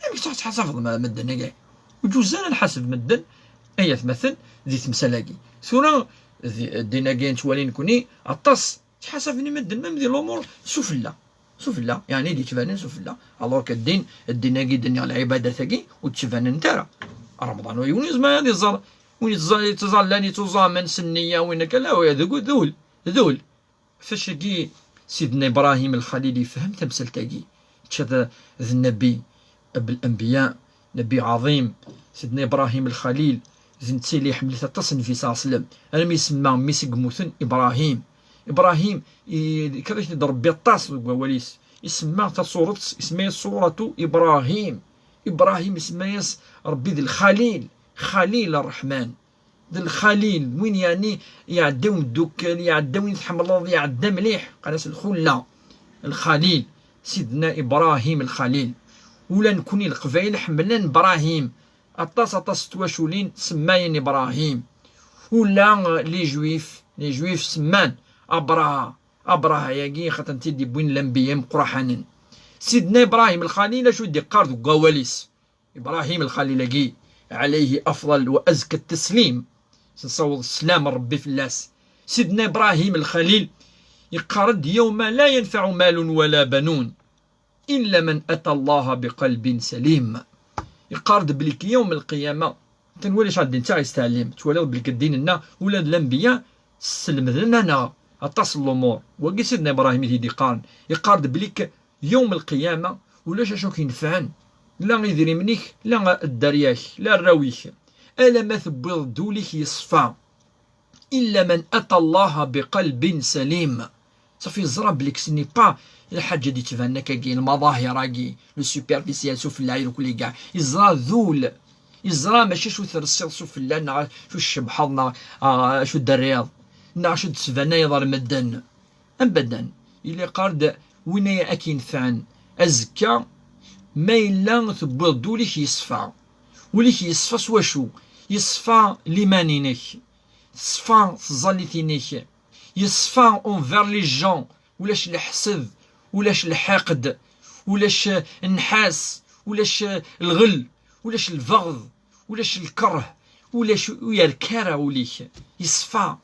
Amek tura tettḥasabeḍ ma-, medden-agi? Ur ǧuz ara nḥaseb medden, ay atmaten, di temsal-agi. Tura, di, ddin-agi nettwali nekkni, aṭas ttḥasaben i medden, même di lumuṛ sufella. Sufella, yeɛni d-yettbanen sufella. Alors que ddin, ddin-agi d-nniɣ, lɛibadat-agi, ur d-ttbanent ara. Remḍan ur yiwen yezmer ad iẓer, win yettẓa-, yettẓallan, yettuẓamen s nniya, win akka, la, d ul, d ul. Fac-agi Sidna Ibrahim Lxalil yefhem tamsalt-agi, mačči d, d Nnbi, Ab l-Anbiya, Nnbi ɛaḍim, Sidna Ibrahim Lxalil, d netta i iḥemmel-it aṭas Nnbi ṣalla Llahu ɛalayhi wa sallam, armi isemma mmi-s i yemmuten Ibrahim. Ibrahim, i-, ikra-t-id Ṛebbi aṭas deg wawal-is, isemma taṣuṛet, isemma-yas Ṣuratu Ibrahim. Ibrahim isemma-yas Ṛebbi d Lxalil, Xalil Ṛṛeḥman. D Lxalil, win yeɛni iɛedda umeddukkal, iɛedda win tḥemmleḍ, iɛedda mliḥ, qqaren-as lxulla. Lxalil, Sidna Ibrahim Lxalil. Ula nekkni Leqbayel ḥemmlen Ibrahim. Aṭas, aṭas n twaculin semmayen Ibrahim. Ula, eh, les Juifs, les Juifs semman Abraha. Abraha-yagi xaṭer n-t-id-iwwin lanbiya imeqqraḥanen. Sidna Ibrahim Lxalil acu i d-iqqar deg wawal-is? Ibrahim Lxalil-agi, ɛalayhi afḍal wa azka tteslim, s nessaweḍ sslam n Ṛebbi fell-as. Sidna Ibrahim Lxalil iqqar-d: "Yawma la yanfaɛu malun wala banun illa man ata Allaha biqalbin salim." Iqqar-d belli yawm lqiyama, atan walac ad d-nettaɣ yestɛellim, twaliḍ belli ddin-nneɣ ula d lanbiya sselmden-aneɣ aṭas n lumuṛ. Wagi Sidna Ibrahim i t-id-iqqaren, iqqar-d belli yawm lqiyama ulac acu k-inefɛen, la idrimen-ik, la dderya-k, la arraw-ik, alamma tewwiḍ-d ul-ik yeṣfa. Illa man ata Allaha biqalbin salim. Safi yeẓra belli ce n'est pas lḥaǧa d-yettbanen akkagi, lmaḍahir-agi, le superficiel, sufella, irukli kkaɛ. Yeẓra d ul. Yeẓra mačči acu tersiḍ sufella, neɣ acu tcebḥeḍ, neɣ, ah, acu d-terriḍ, neɣ acu d-tesbanayeḍ ar medden. Abadan. Yella yeqqar-d win ay ak-yenfɛen azekka, ma yella tewwiḍ-d ul-ik yeṣfa. Ul-ik yeṣfa s wacu? Yeṣfa liman-inek, teṣfa tẓallit-inek, yeṣfa envers les gens, ulac leḥsed, ulac lḥiqd, ulac nnḥas, ulac lɣel, ulac lbeɣḍ, ulac lkeṛh, ulac ur yerka ara ul-ik, yeṣfa.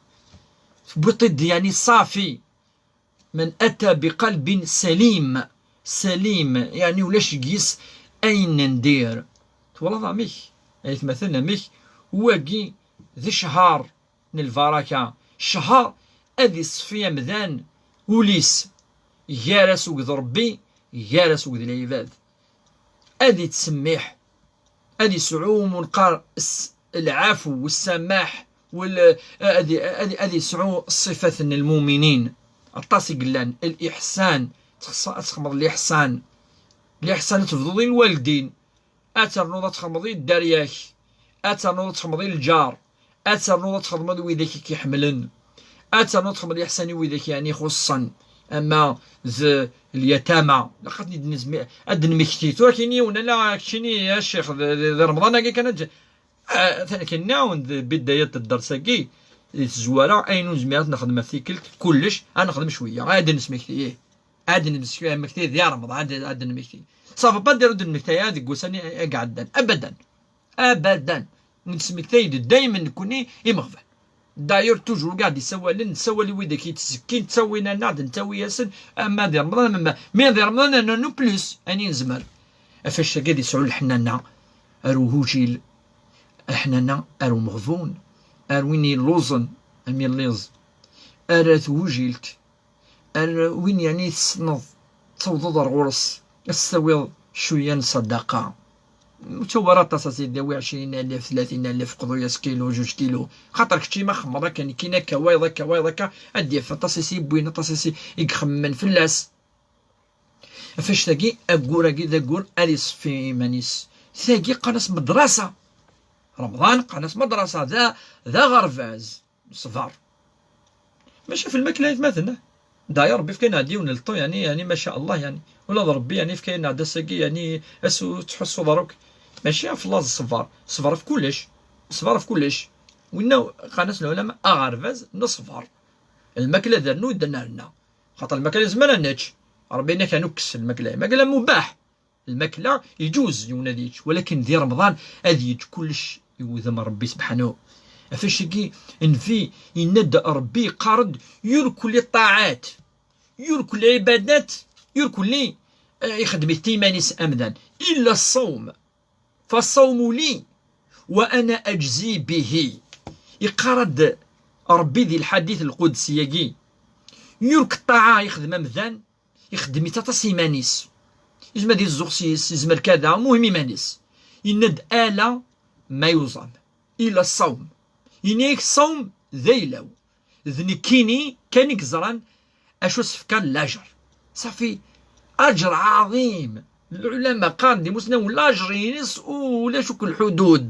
Tewwiḍ-t-id yeɛni ṣafi. Man ata biqalbin salim, salim, yeɛni ulac deg-s ayen n dir. Twalaḍ amek, ay atmaten, amek wagi d cchar n lbaraka, cchar ad iṣeffi amdan ul-is, gar-as akked Ṛebbi, gar-as akked lɛibad. Ad ittsemmiḥ, ad isɛu, mu neqqar, s-, lɛafu, wessamaḥ, wal-, ad, ad, ad isɛu ṣṣifat n lmuminin. Aṭas i yellan, liḥsan, txeṣṣ-, ad txedmeḍ liḥsan. Liḥsan ad tebduḍ i lwaldin, ad ternuḍ ad txedmeḍ i dderya-k, ad ternuḍ ad txedmeḍ i lǧar, ad ternuḍ ad txedmeḍ i widak i k-iḥemmlen, ad ternuḍ ad txedmeḍ liḥsan i widak yeɛni ixuṣṣen, ama d lyatama. Laqat ad d-nmekti tura kini yiwen, ala keččini a ccix, d, d, d Remḍan-agi kan ad ǧ-, ah, atan kini-awen-d bidayat n dders-agi, di tezwara, ayen ur nezmir ad t-nexdem ɣef tikkelt, kullec, ad nexdem cwiya, ad d-nesmekti, ih. Ad d-nesmekti di Remḍan, ad d-, ad d-nmekti. Ça veut pas dire ur d-nmekti ara deg wussan i, i iɛeddan. Abadan. Abadan. Nettmektay-d daymen nekkni imeɣban. D'ailleurs, toujours, gad isawalen, nessawal i widak i ttsekkin, ttawin-aneɣ-d, nettawi-yasen, ama di Remḍan, ama, mais di Remḍan, non, non plus, ayen i nezmer. Ɣef wacu-agi ad yesɛu leḥnana ar ugujil, leḥnana ar umeɣbun, ar win yelluẓen, am yelliẓ, ar at tgujilt, ar win yeɛni tessneḍ, tawḍeḍ ar ɣur-s, ad s-tawiḍ cwiya n ṣṣadaqa. Ur ttawi ara aṭas, a sidi, awi ɛecrin alef, tlatin alef, qḍu-yas kilu, juj kilu. Xaṭer kečči ma xemmeḍ akka, nekkini akka, wayeḍ akka, wayeḍ akka, ad d-yaf aṭas i s-yewwin, aṭas i s-, i ixemmen fell-as. Ɣef wacu-agi, aggur-agi d aggur ad iṣeffi iman-is. Tagi qqaren-as medrasa. Remḍan qqaren-as medrasa, d a-, d aɣerbaz. Ṣber. Mačči ɣef lmakla ay atmaten, ah. Daya Ṛebbi yefka-aneɣ-d yiwen n lṭu, yeɛni, yeɛni, maca Allah, yeɛni. Ula d Ṛebbi, yeɛni, yefka-aneɣ-d ass-agi, yeɛni, ass ur tettḥussuḍ ara akk. Mačči ɣef laẓ, ṣber. Ṣber ɣef kullec. Ṣber ɣef kullec. Winna qqaren-as lɛulama aɣerbaz n ṣber. Lmakla d rnu, d nerna. Xaṭer lmakla yezmer ad nečč. Ṛebbi yenna-k ad nukkes lmakla. Lmakla mubaḥ. Lmakla iǧuz yiwen ad yečč, walakin di Remḍan ad yečč kullec i wudem n Ṛebbi sebḥanu. Ɣef wacu-agi, Nnbi yenna-d, Ṛebbi yeqqar-d, yurkul ṭṭaɛat, yurkul lɛibadat, yurkul, eh, ixeddem-it iman-is amdan, illa ṣṣawm. Faṣṣawmu li, wa ana ajzi bihi. Yeqqar-d Ṛebbi di lḥadit lqudsi-agi, yurk ṭṭaɛa ixdem amdan, ixeddem-itt aṭas iman-is. Yezmer ad izzuɣ s-, s-, yezmer kada, muhim iman-is. Yenna-d ala ma yuẓam, ila ṣṣawm. Yenna-yak ṣṣawm d ayla-w. D nekkini kan i yeẓran acu s-fkan lajer. Ṣafi, ajer ɛaḍim. Lɛulama qqaren-d imusnawen lajer-ines ulac akk lḥudud.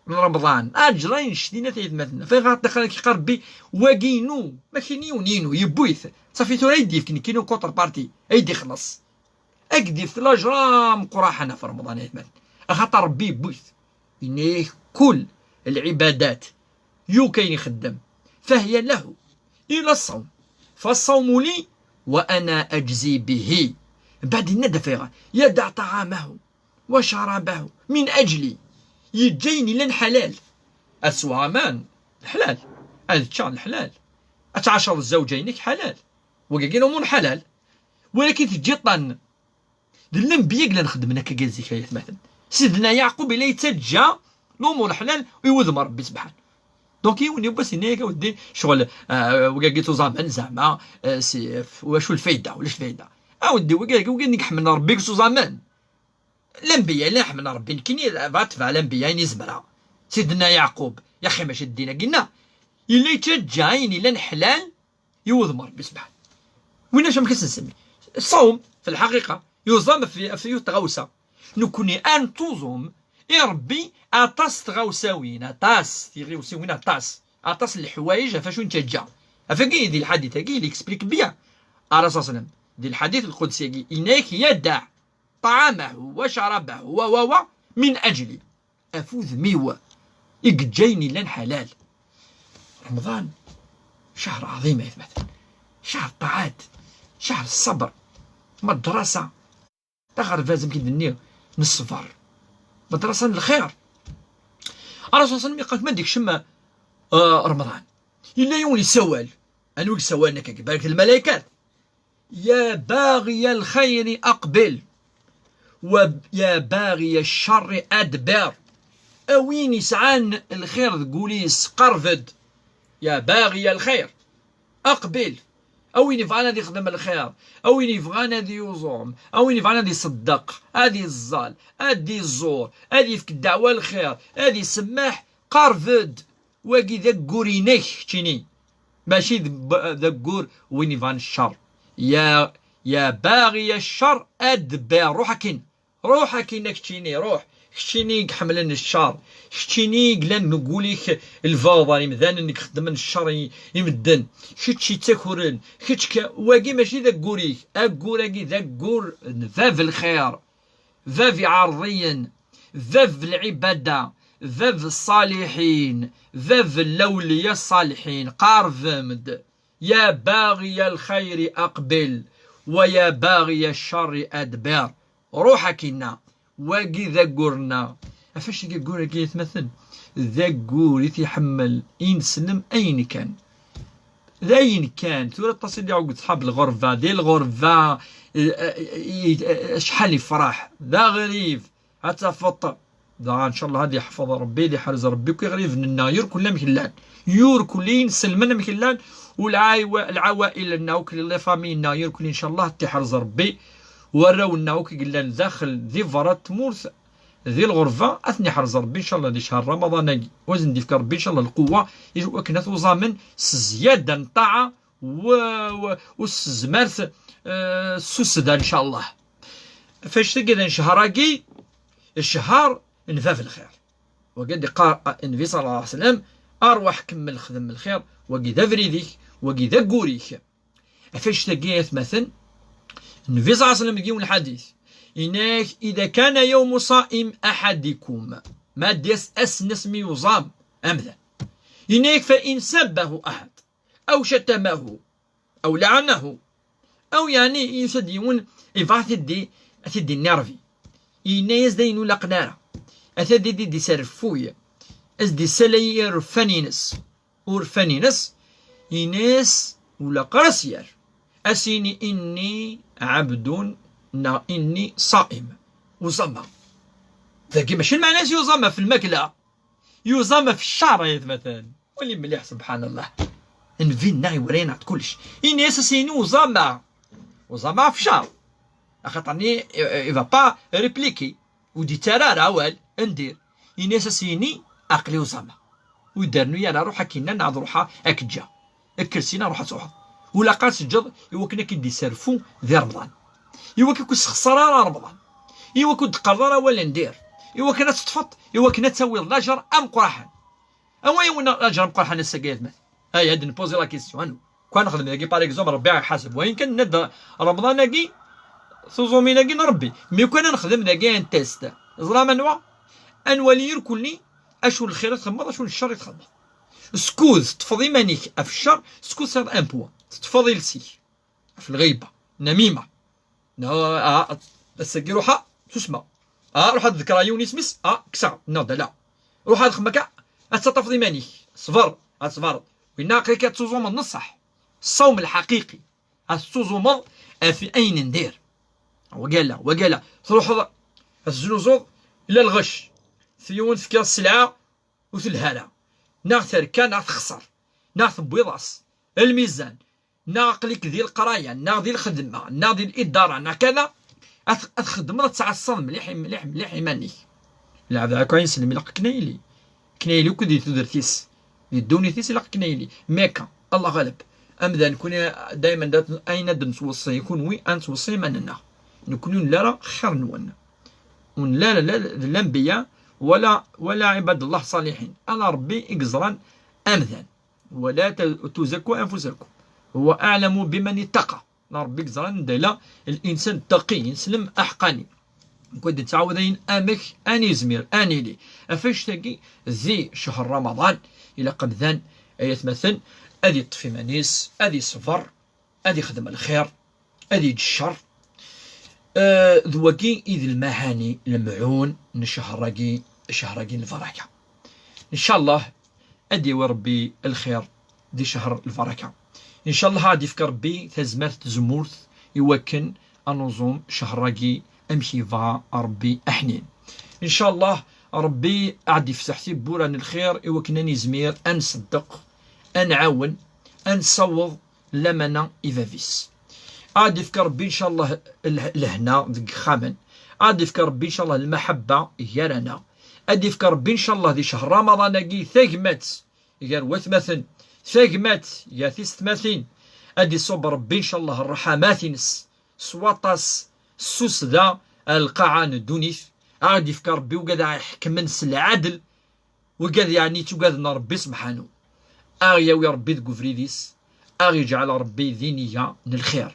N Remḍan. Aǧer ayen ccettinat ay atmaten. Ɣef ayɣer ad daxel ad k-iqqar Rebbi, wagi inu, ma kini yiwen inu, yewwi-t. Ṣafi tura ay d-yefk nekkini en contrepartie, ay d-ixelleṣ. Ad k-d-yefk lajer ameqqraḥen ɣef Remḍan ay atmaten. Axaṭer Rebbi yewwi-t. Yenna-yak kul lɛibadat, yuk ayen ixeddem, fahiya lahu. Ila ṣṣawm. فالصوم لي وأنا أجزي به. Mbeɛd yenna-d ɣef ayɣer: يدع طعامه وشرابه من أجلي. Yeǧǧa ayen yellan ḥalal. Ad sweɣ aman, ḥlal. Ad ččeɣ, ḥlal. Ad tɛacreḍ zzawǧa-inek, ḥalal. Wagagi n umur ḥalal. Walakin teǧǧiḍ-ten. D lenbiya i yellan xeddmen akka zik, ay atmaten. Sidna Yeɛqub yella yettaǧǧa lumuṛ leḥlal i wudem n Ṛebbi sebḥan. Donc, yiwen yiwwas yenna-yak: "A weddi, ccɣel, ah, wigagi tuẓamen, zeɛma, ah, si, wacu lfayda? Ulac lfayda." A weddi, wigagi, wigagi i iḥemmlen Ṛebbi deg tuẓamen. Lenbiya llan ḥemmlen Ṛebbi, nekkini bɣiɣ ad tebɛeɣ lenbiya ayen i zemreɣ. Sidna Yeɛqub, yaxi mačči d ddin-agi-nneɣ, yella yettaǧǧa ayen yellan ḥlal i wudem n Ṛebbi sebḥan. Winna acu amek i s-nsemmi? Ṣṣawm, fi lḥaqiqa, yuẓam ɣef, ɣef yiwet tɣawsa. Nekkni ad nettuẓum i Ṛebbi aṭas n tɣawsawin, aṭas tiɣiwsiwin, aṭas, aṭas n leḥwayeǧ ɣef acu nettaǧǧa. Ɣef wagi di lḥadit-agi, il explique bien. Ara s-aslem, di lḥadit lqudsi-agi, yenna-yak: "Yadaɛ ṭaɛamahu wa carabahu wa, wa, wa, min aǧli." Ɣef wudem-iw i yeǧǧa ayen yellan ḥalal. Remḍan, cahṛ ɛḍim, ay atmaten. Cahṛ ṭṭaɛat, cahṛ ṣṣabr. Madrasa, d aɣerbaz, amek i d-nniɣ, n ṣṣber. Madrasa n lxir. Ṛṛasul ṣalla Llahu ɛalayhi wa sallam yeqqar-d ma d-ikcem, ah, Remḍan, yella yiwen yessawal. Anwa i yessawalen akka? Balak d lmalaykat. يا باغي الخير أقبل، ويا باغي الشر أدبر. A win yesɛan lxir deg wul-is, qerreb-d. يا باغي الخير أقبل. A win yebɣan ad yexdem lxir, a win yebɣan ad yuẓum, a win yebɣan ad iṣeddeq, ad iẓẓal, ad iẓẓur, ad yefk ddeɛwa lxir, ad isemmeḥ, qerreb-d. Wagi d aggur-inek keččini, mačči d, d aggur win yebɣan ccer. يا، يا باغي الشر أدبر. Ruḥ akkin. Ruḥ akkin a keččini, ruḥ. Keččini i iḥemmlen ccer. Keččini i yellan deg wul-ik lbeɣḍa, imdanen i ixeddmen ccer i, i medden. Kečč yettakuren. Kečč ka, wagi mačči d aggur-ik. Aggur-agi d aggur n bab lxir. Bab iɛerḍiyen, bab lɛibada, bab ṣṣaliḥin, bab lawliya ṣṣaliḥin. Qerrbem-d. يا باغي الخير أقبل، ويا باغي الشر أدبر. Ruḥ akkin-a, wagi d aggur-nneɣ. Ɣef acu i d aggur-agi, ay atmaten? D aggur i t-iḥemmel ineslem ayen kan. D ayen kan, tura aṭas i d-iɛugg ṣṣḥab lɣerba, di lɣerba, eh, eh, eh, eh, acḥal ifraḥ, d aɣrib, ad tafeḍ. Dɣa, ncallah, ad iḥfeḍ Rebbi, ad iḥrez Rebbi akk iɣriben-nneɣ, yurkul amek llan, yurkul inselmen amek llan, u lɛaywa-, lɛawail-nneɣ akk, les familles-nneɣ, yurkul, ncallah, ad t-iḥrez Rebbi, warraw-nneɣ akk i yellan daxel di berra n tmurt, di lɣerba, ad ten-iḥrez Rebbi, ncallah, di ccher Ramaḍan-agi. U ad sen-d-ifk Rebbi, ncallah, lquwwa, i wakken ad t-uẓamen s zzyada n ṭṭaɛa, u, u, u s tezmert, eh, s usda, ncallah. Ɣef wannect-agi d ncehṛ-agi, ccher n bab lxir. Wagi d-iqqar Nnbi ṣalla Llahu ɛalayhi wa sallam: "Arwaḥ kemmel xdem lxir, wagi d abrid-ik, wagi d aggur-ik." Ɣef wannect-agi, ay atmaten, Nnbi ṣalla Llahu ɛalayhi wa sallam deg yiwen lḥadit, yenna-yak: "إذا كان يوم صائم أحدكم", ma d-yas ass-nnes mi yuẓam amdan, yenna-yak: "فإن سبه أحد أو شتمه أو لعنه", aw yeɛni yusa-d yiwen yebɣa ad t-id-, ad t-id-innervi, yenna-yas d ayen ur laqen ara, ata d id-, id-iserfuy, ad s-d-issalay irfan-ines, urfan-ines, yenna-yas ur laq ara s-yerr, ad s-yini: "إني عبد" neɣ "إني صائم". Uẓama. Dagi mačči lmeɛna-s yuẓam ɣef lmakla, yuẓam ɣef ccer, ay atmaten. Wali mliḥ, subḥan Llah. Nnbi-nneɣ iwala-yaneɣ-d kullec. Ini-as, as-yini uẓama. Uẓama ɣef ccer. Axaṭer-nni, i, i va pas répliquer. Ur d-yettarra ara awal, ndir. Ini-as, as-yini, aql-i uẓama. Ur d-ternu ara, ruḥ akkin-a, neɣ ad ruḥeɣ ad k-ǧǧeɣ. Kker syin, ruḥ ad truḥeḍ. Ur ilaq ara teǧǧeḍ i wakken ad k-id-iserfu di Remḍan. I wakken ur k-issexṣar ara Remḍan. I wakken ur d-teqqareḍ ara awal ndir. I wakken ad teṭṭfeḍ, i wakken ad tawiḍ lajer ameqqraḥen. Anwa i yewwin lajer ameqqraḥen ass-agi, ay atmaten? Aya, ad d-npozi la question, anu? Kwan nexdem dagi, par exemple, Rebbi iḥaseb. Wayen kan, nenna-d Remḍan-agi, tuẓumin-agi n Rebbi. Mi kwan ad nexdem dagi un test. Ẓram anwa? Ad nwali irkulli acu n lxir i txedmeḍ, acu n ccer i txedmeḍ. Skud teṭṭfeḍ iman-ik ɣef ccer, skud tesɛiḍ un point. Teṭṭfeḍ iles-ik ɣef lɣiba, namima. Neɣ, ah, ass-agi ruḥ, susma. Ah, ruḥ ad ḍekreɣ yiwen isem-is, ah, kkseɣ, neɣ d ala. Ruḥ ad xemmek, ad taṭṭafeḍ iman-ik. Ṣber, ad ṣbereḍ. Winna aql-ik ad tuẓumeḍ n ṣṣeḥ. Ṣṣawm lḥaqiqi. Ad tettuẓumeḍ ɣef ayen n dir. Wagala, wagala. Truḥeḍ ad teznuzuḍ la lɣec. F yiwen tefkiḍ sselɛa ur telha ara. Neɣ terka, neɣ texṣer. Neɣ tewwiḍ-as lmizan. Neɣ aql-ik di leqraya, neɣ di lxedma, neɣ di lidara, neɣ kana. Ad, ad txeddmeḍ, ad tɛassaḍ mliḥ, mliḥ, mliḥ iman-ik. Lɛebd akk ayen sellem ilaq akken a yili. Akken a yili akk di tudert-is. Di ddunit-is ilaq akken a yili. Mi akka, Allah ɣaleb. Amdan, nekkni dayman d at-, ayen ad nettweṣṣi kunwi, ad nettweṣṣi iman-nneɣ. Nekkni ur nelli ara xir-nwen. Ur nelli ara la, la, la d lanbiya, wala, wala ibad Allah ṣaliḥin. Ala Rebbi i yeẓran amdan. ولا ت-، تزكوا أنفسكم هو أعلم بمن اتقى. Rebbi yeẓran anda yella l'insan ttaqi, ineslem aḥeqqani. Nekk ad d-nettɛawad ayen amek ad nizmir ad nili ɣef annect-agi di ccher Ramaḍan. Ilaq amdan, ay atmaten, ad yeṭṭef iman-is, ad iṣber, ad ixdem lxir, ad yeǧǧ ccer. Eh, d wagi i d lmahani, lemɛun n ccher-agi, ccher-agi n lbaraka. Ncallah ad d-yawi Rebbi lxir di ccher lbaraka. Ncallah ad d-yefk Rebbi tazmert, tazemmurt i wakken ad nuẓum ccher-agi amek yebɣa Rebbi aḥnin. Ncallah Rebbi ad d-yefteḥ tiwwura n lxir i wakken ad nizmir ad nṣeddeq, ad nɛawen, ad nessaweḍ lamana i bab-is. Ad d-yefk Rebbi, ncallah, leh-, lehna deg yexxamen. Ad d-yefk Rebbi, ncallah, lmaḥabba gar-aneɣ. Ad d-yefk Rebbi, ncallah, di ccher Ramaḍan-agi tagmat gar watmaten, tagmat gar tisetmatin. Ad d-iṣubb Rebbi, ncallah, ṛṛeḥamat-ines s waṭas, s tussda, ar lqaɛa n ddunit. Ad d-yefk Rebbi wigad ara iḥekmen s lɛadel, wigad yeɛni ttugaden Rebbi subḥanu. Ad ɣ-yawi Rebbi deg ubrid-is, ad ɣ-iǧɛel Rebbi di nniya n lxir.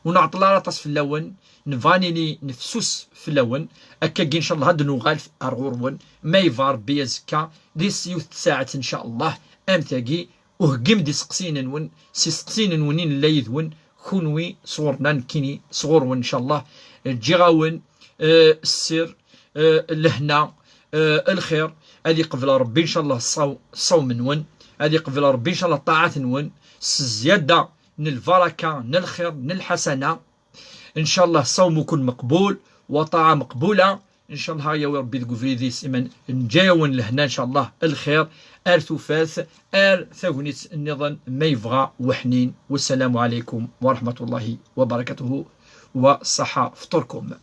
Ur nɛeṭṭel ara aṭas fell-awen, nebɣa ad nili nefsus fell-awen. Akkagi, ncallah, ad d-nuɣal ar ɣur-wen, ma yebɣa Rebbi, azekka, di s-, yiwet tsaɛet, ncallah, am tagi, uheggim-d iseqsiyen-nwen, s iseqsiyen-nwen i nella yid-wen, kunwi sɣur-na, nekkini sɣur-wen, ncallah. Ǧǧiɣ-awen, eh, ssir, eh, lehna, eh, lxir. Ad iqbel Rebbi, ncallah, ṣṣaw-, ṣṣawm-nwen. Ad iqbel Rebbi, ncallah, ṭṭaɛat-nwen s zzyada n lbaraka, n lxir, n lḥasana. Ncallah, ṣṣawm-ukum meqbul, wa ṭṭaɛa meqbula. Ncallah, ad yawi Rebbi deg ubrid-is, iman neǧǧa-yawen lehna, ncallah, lxir, ar tufat, ar tagnit nniḍen, ma yebɣa weḥnin. Wassalamu ɛalaykum wa raḥmatullahi wa barakatuhu, wa ṣṣaḥa fṭurkum.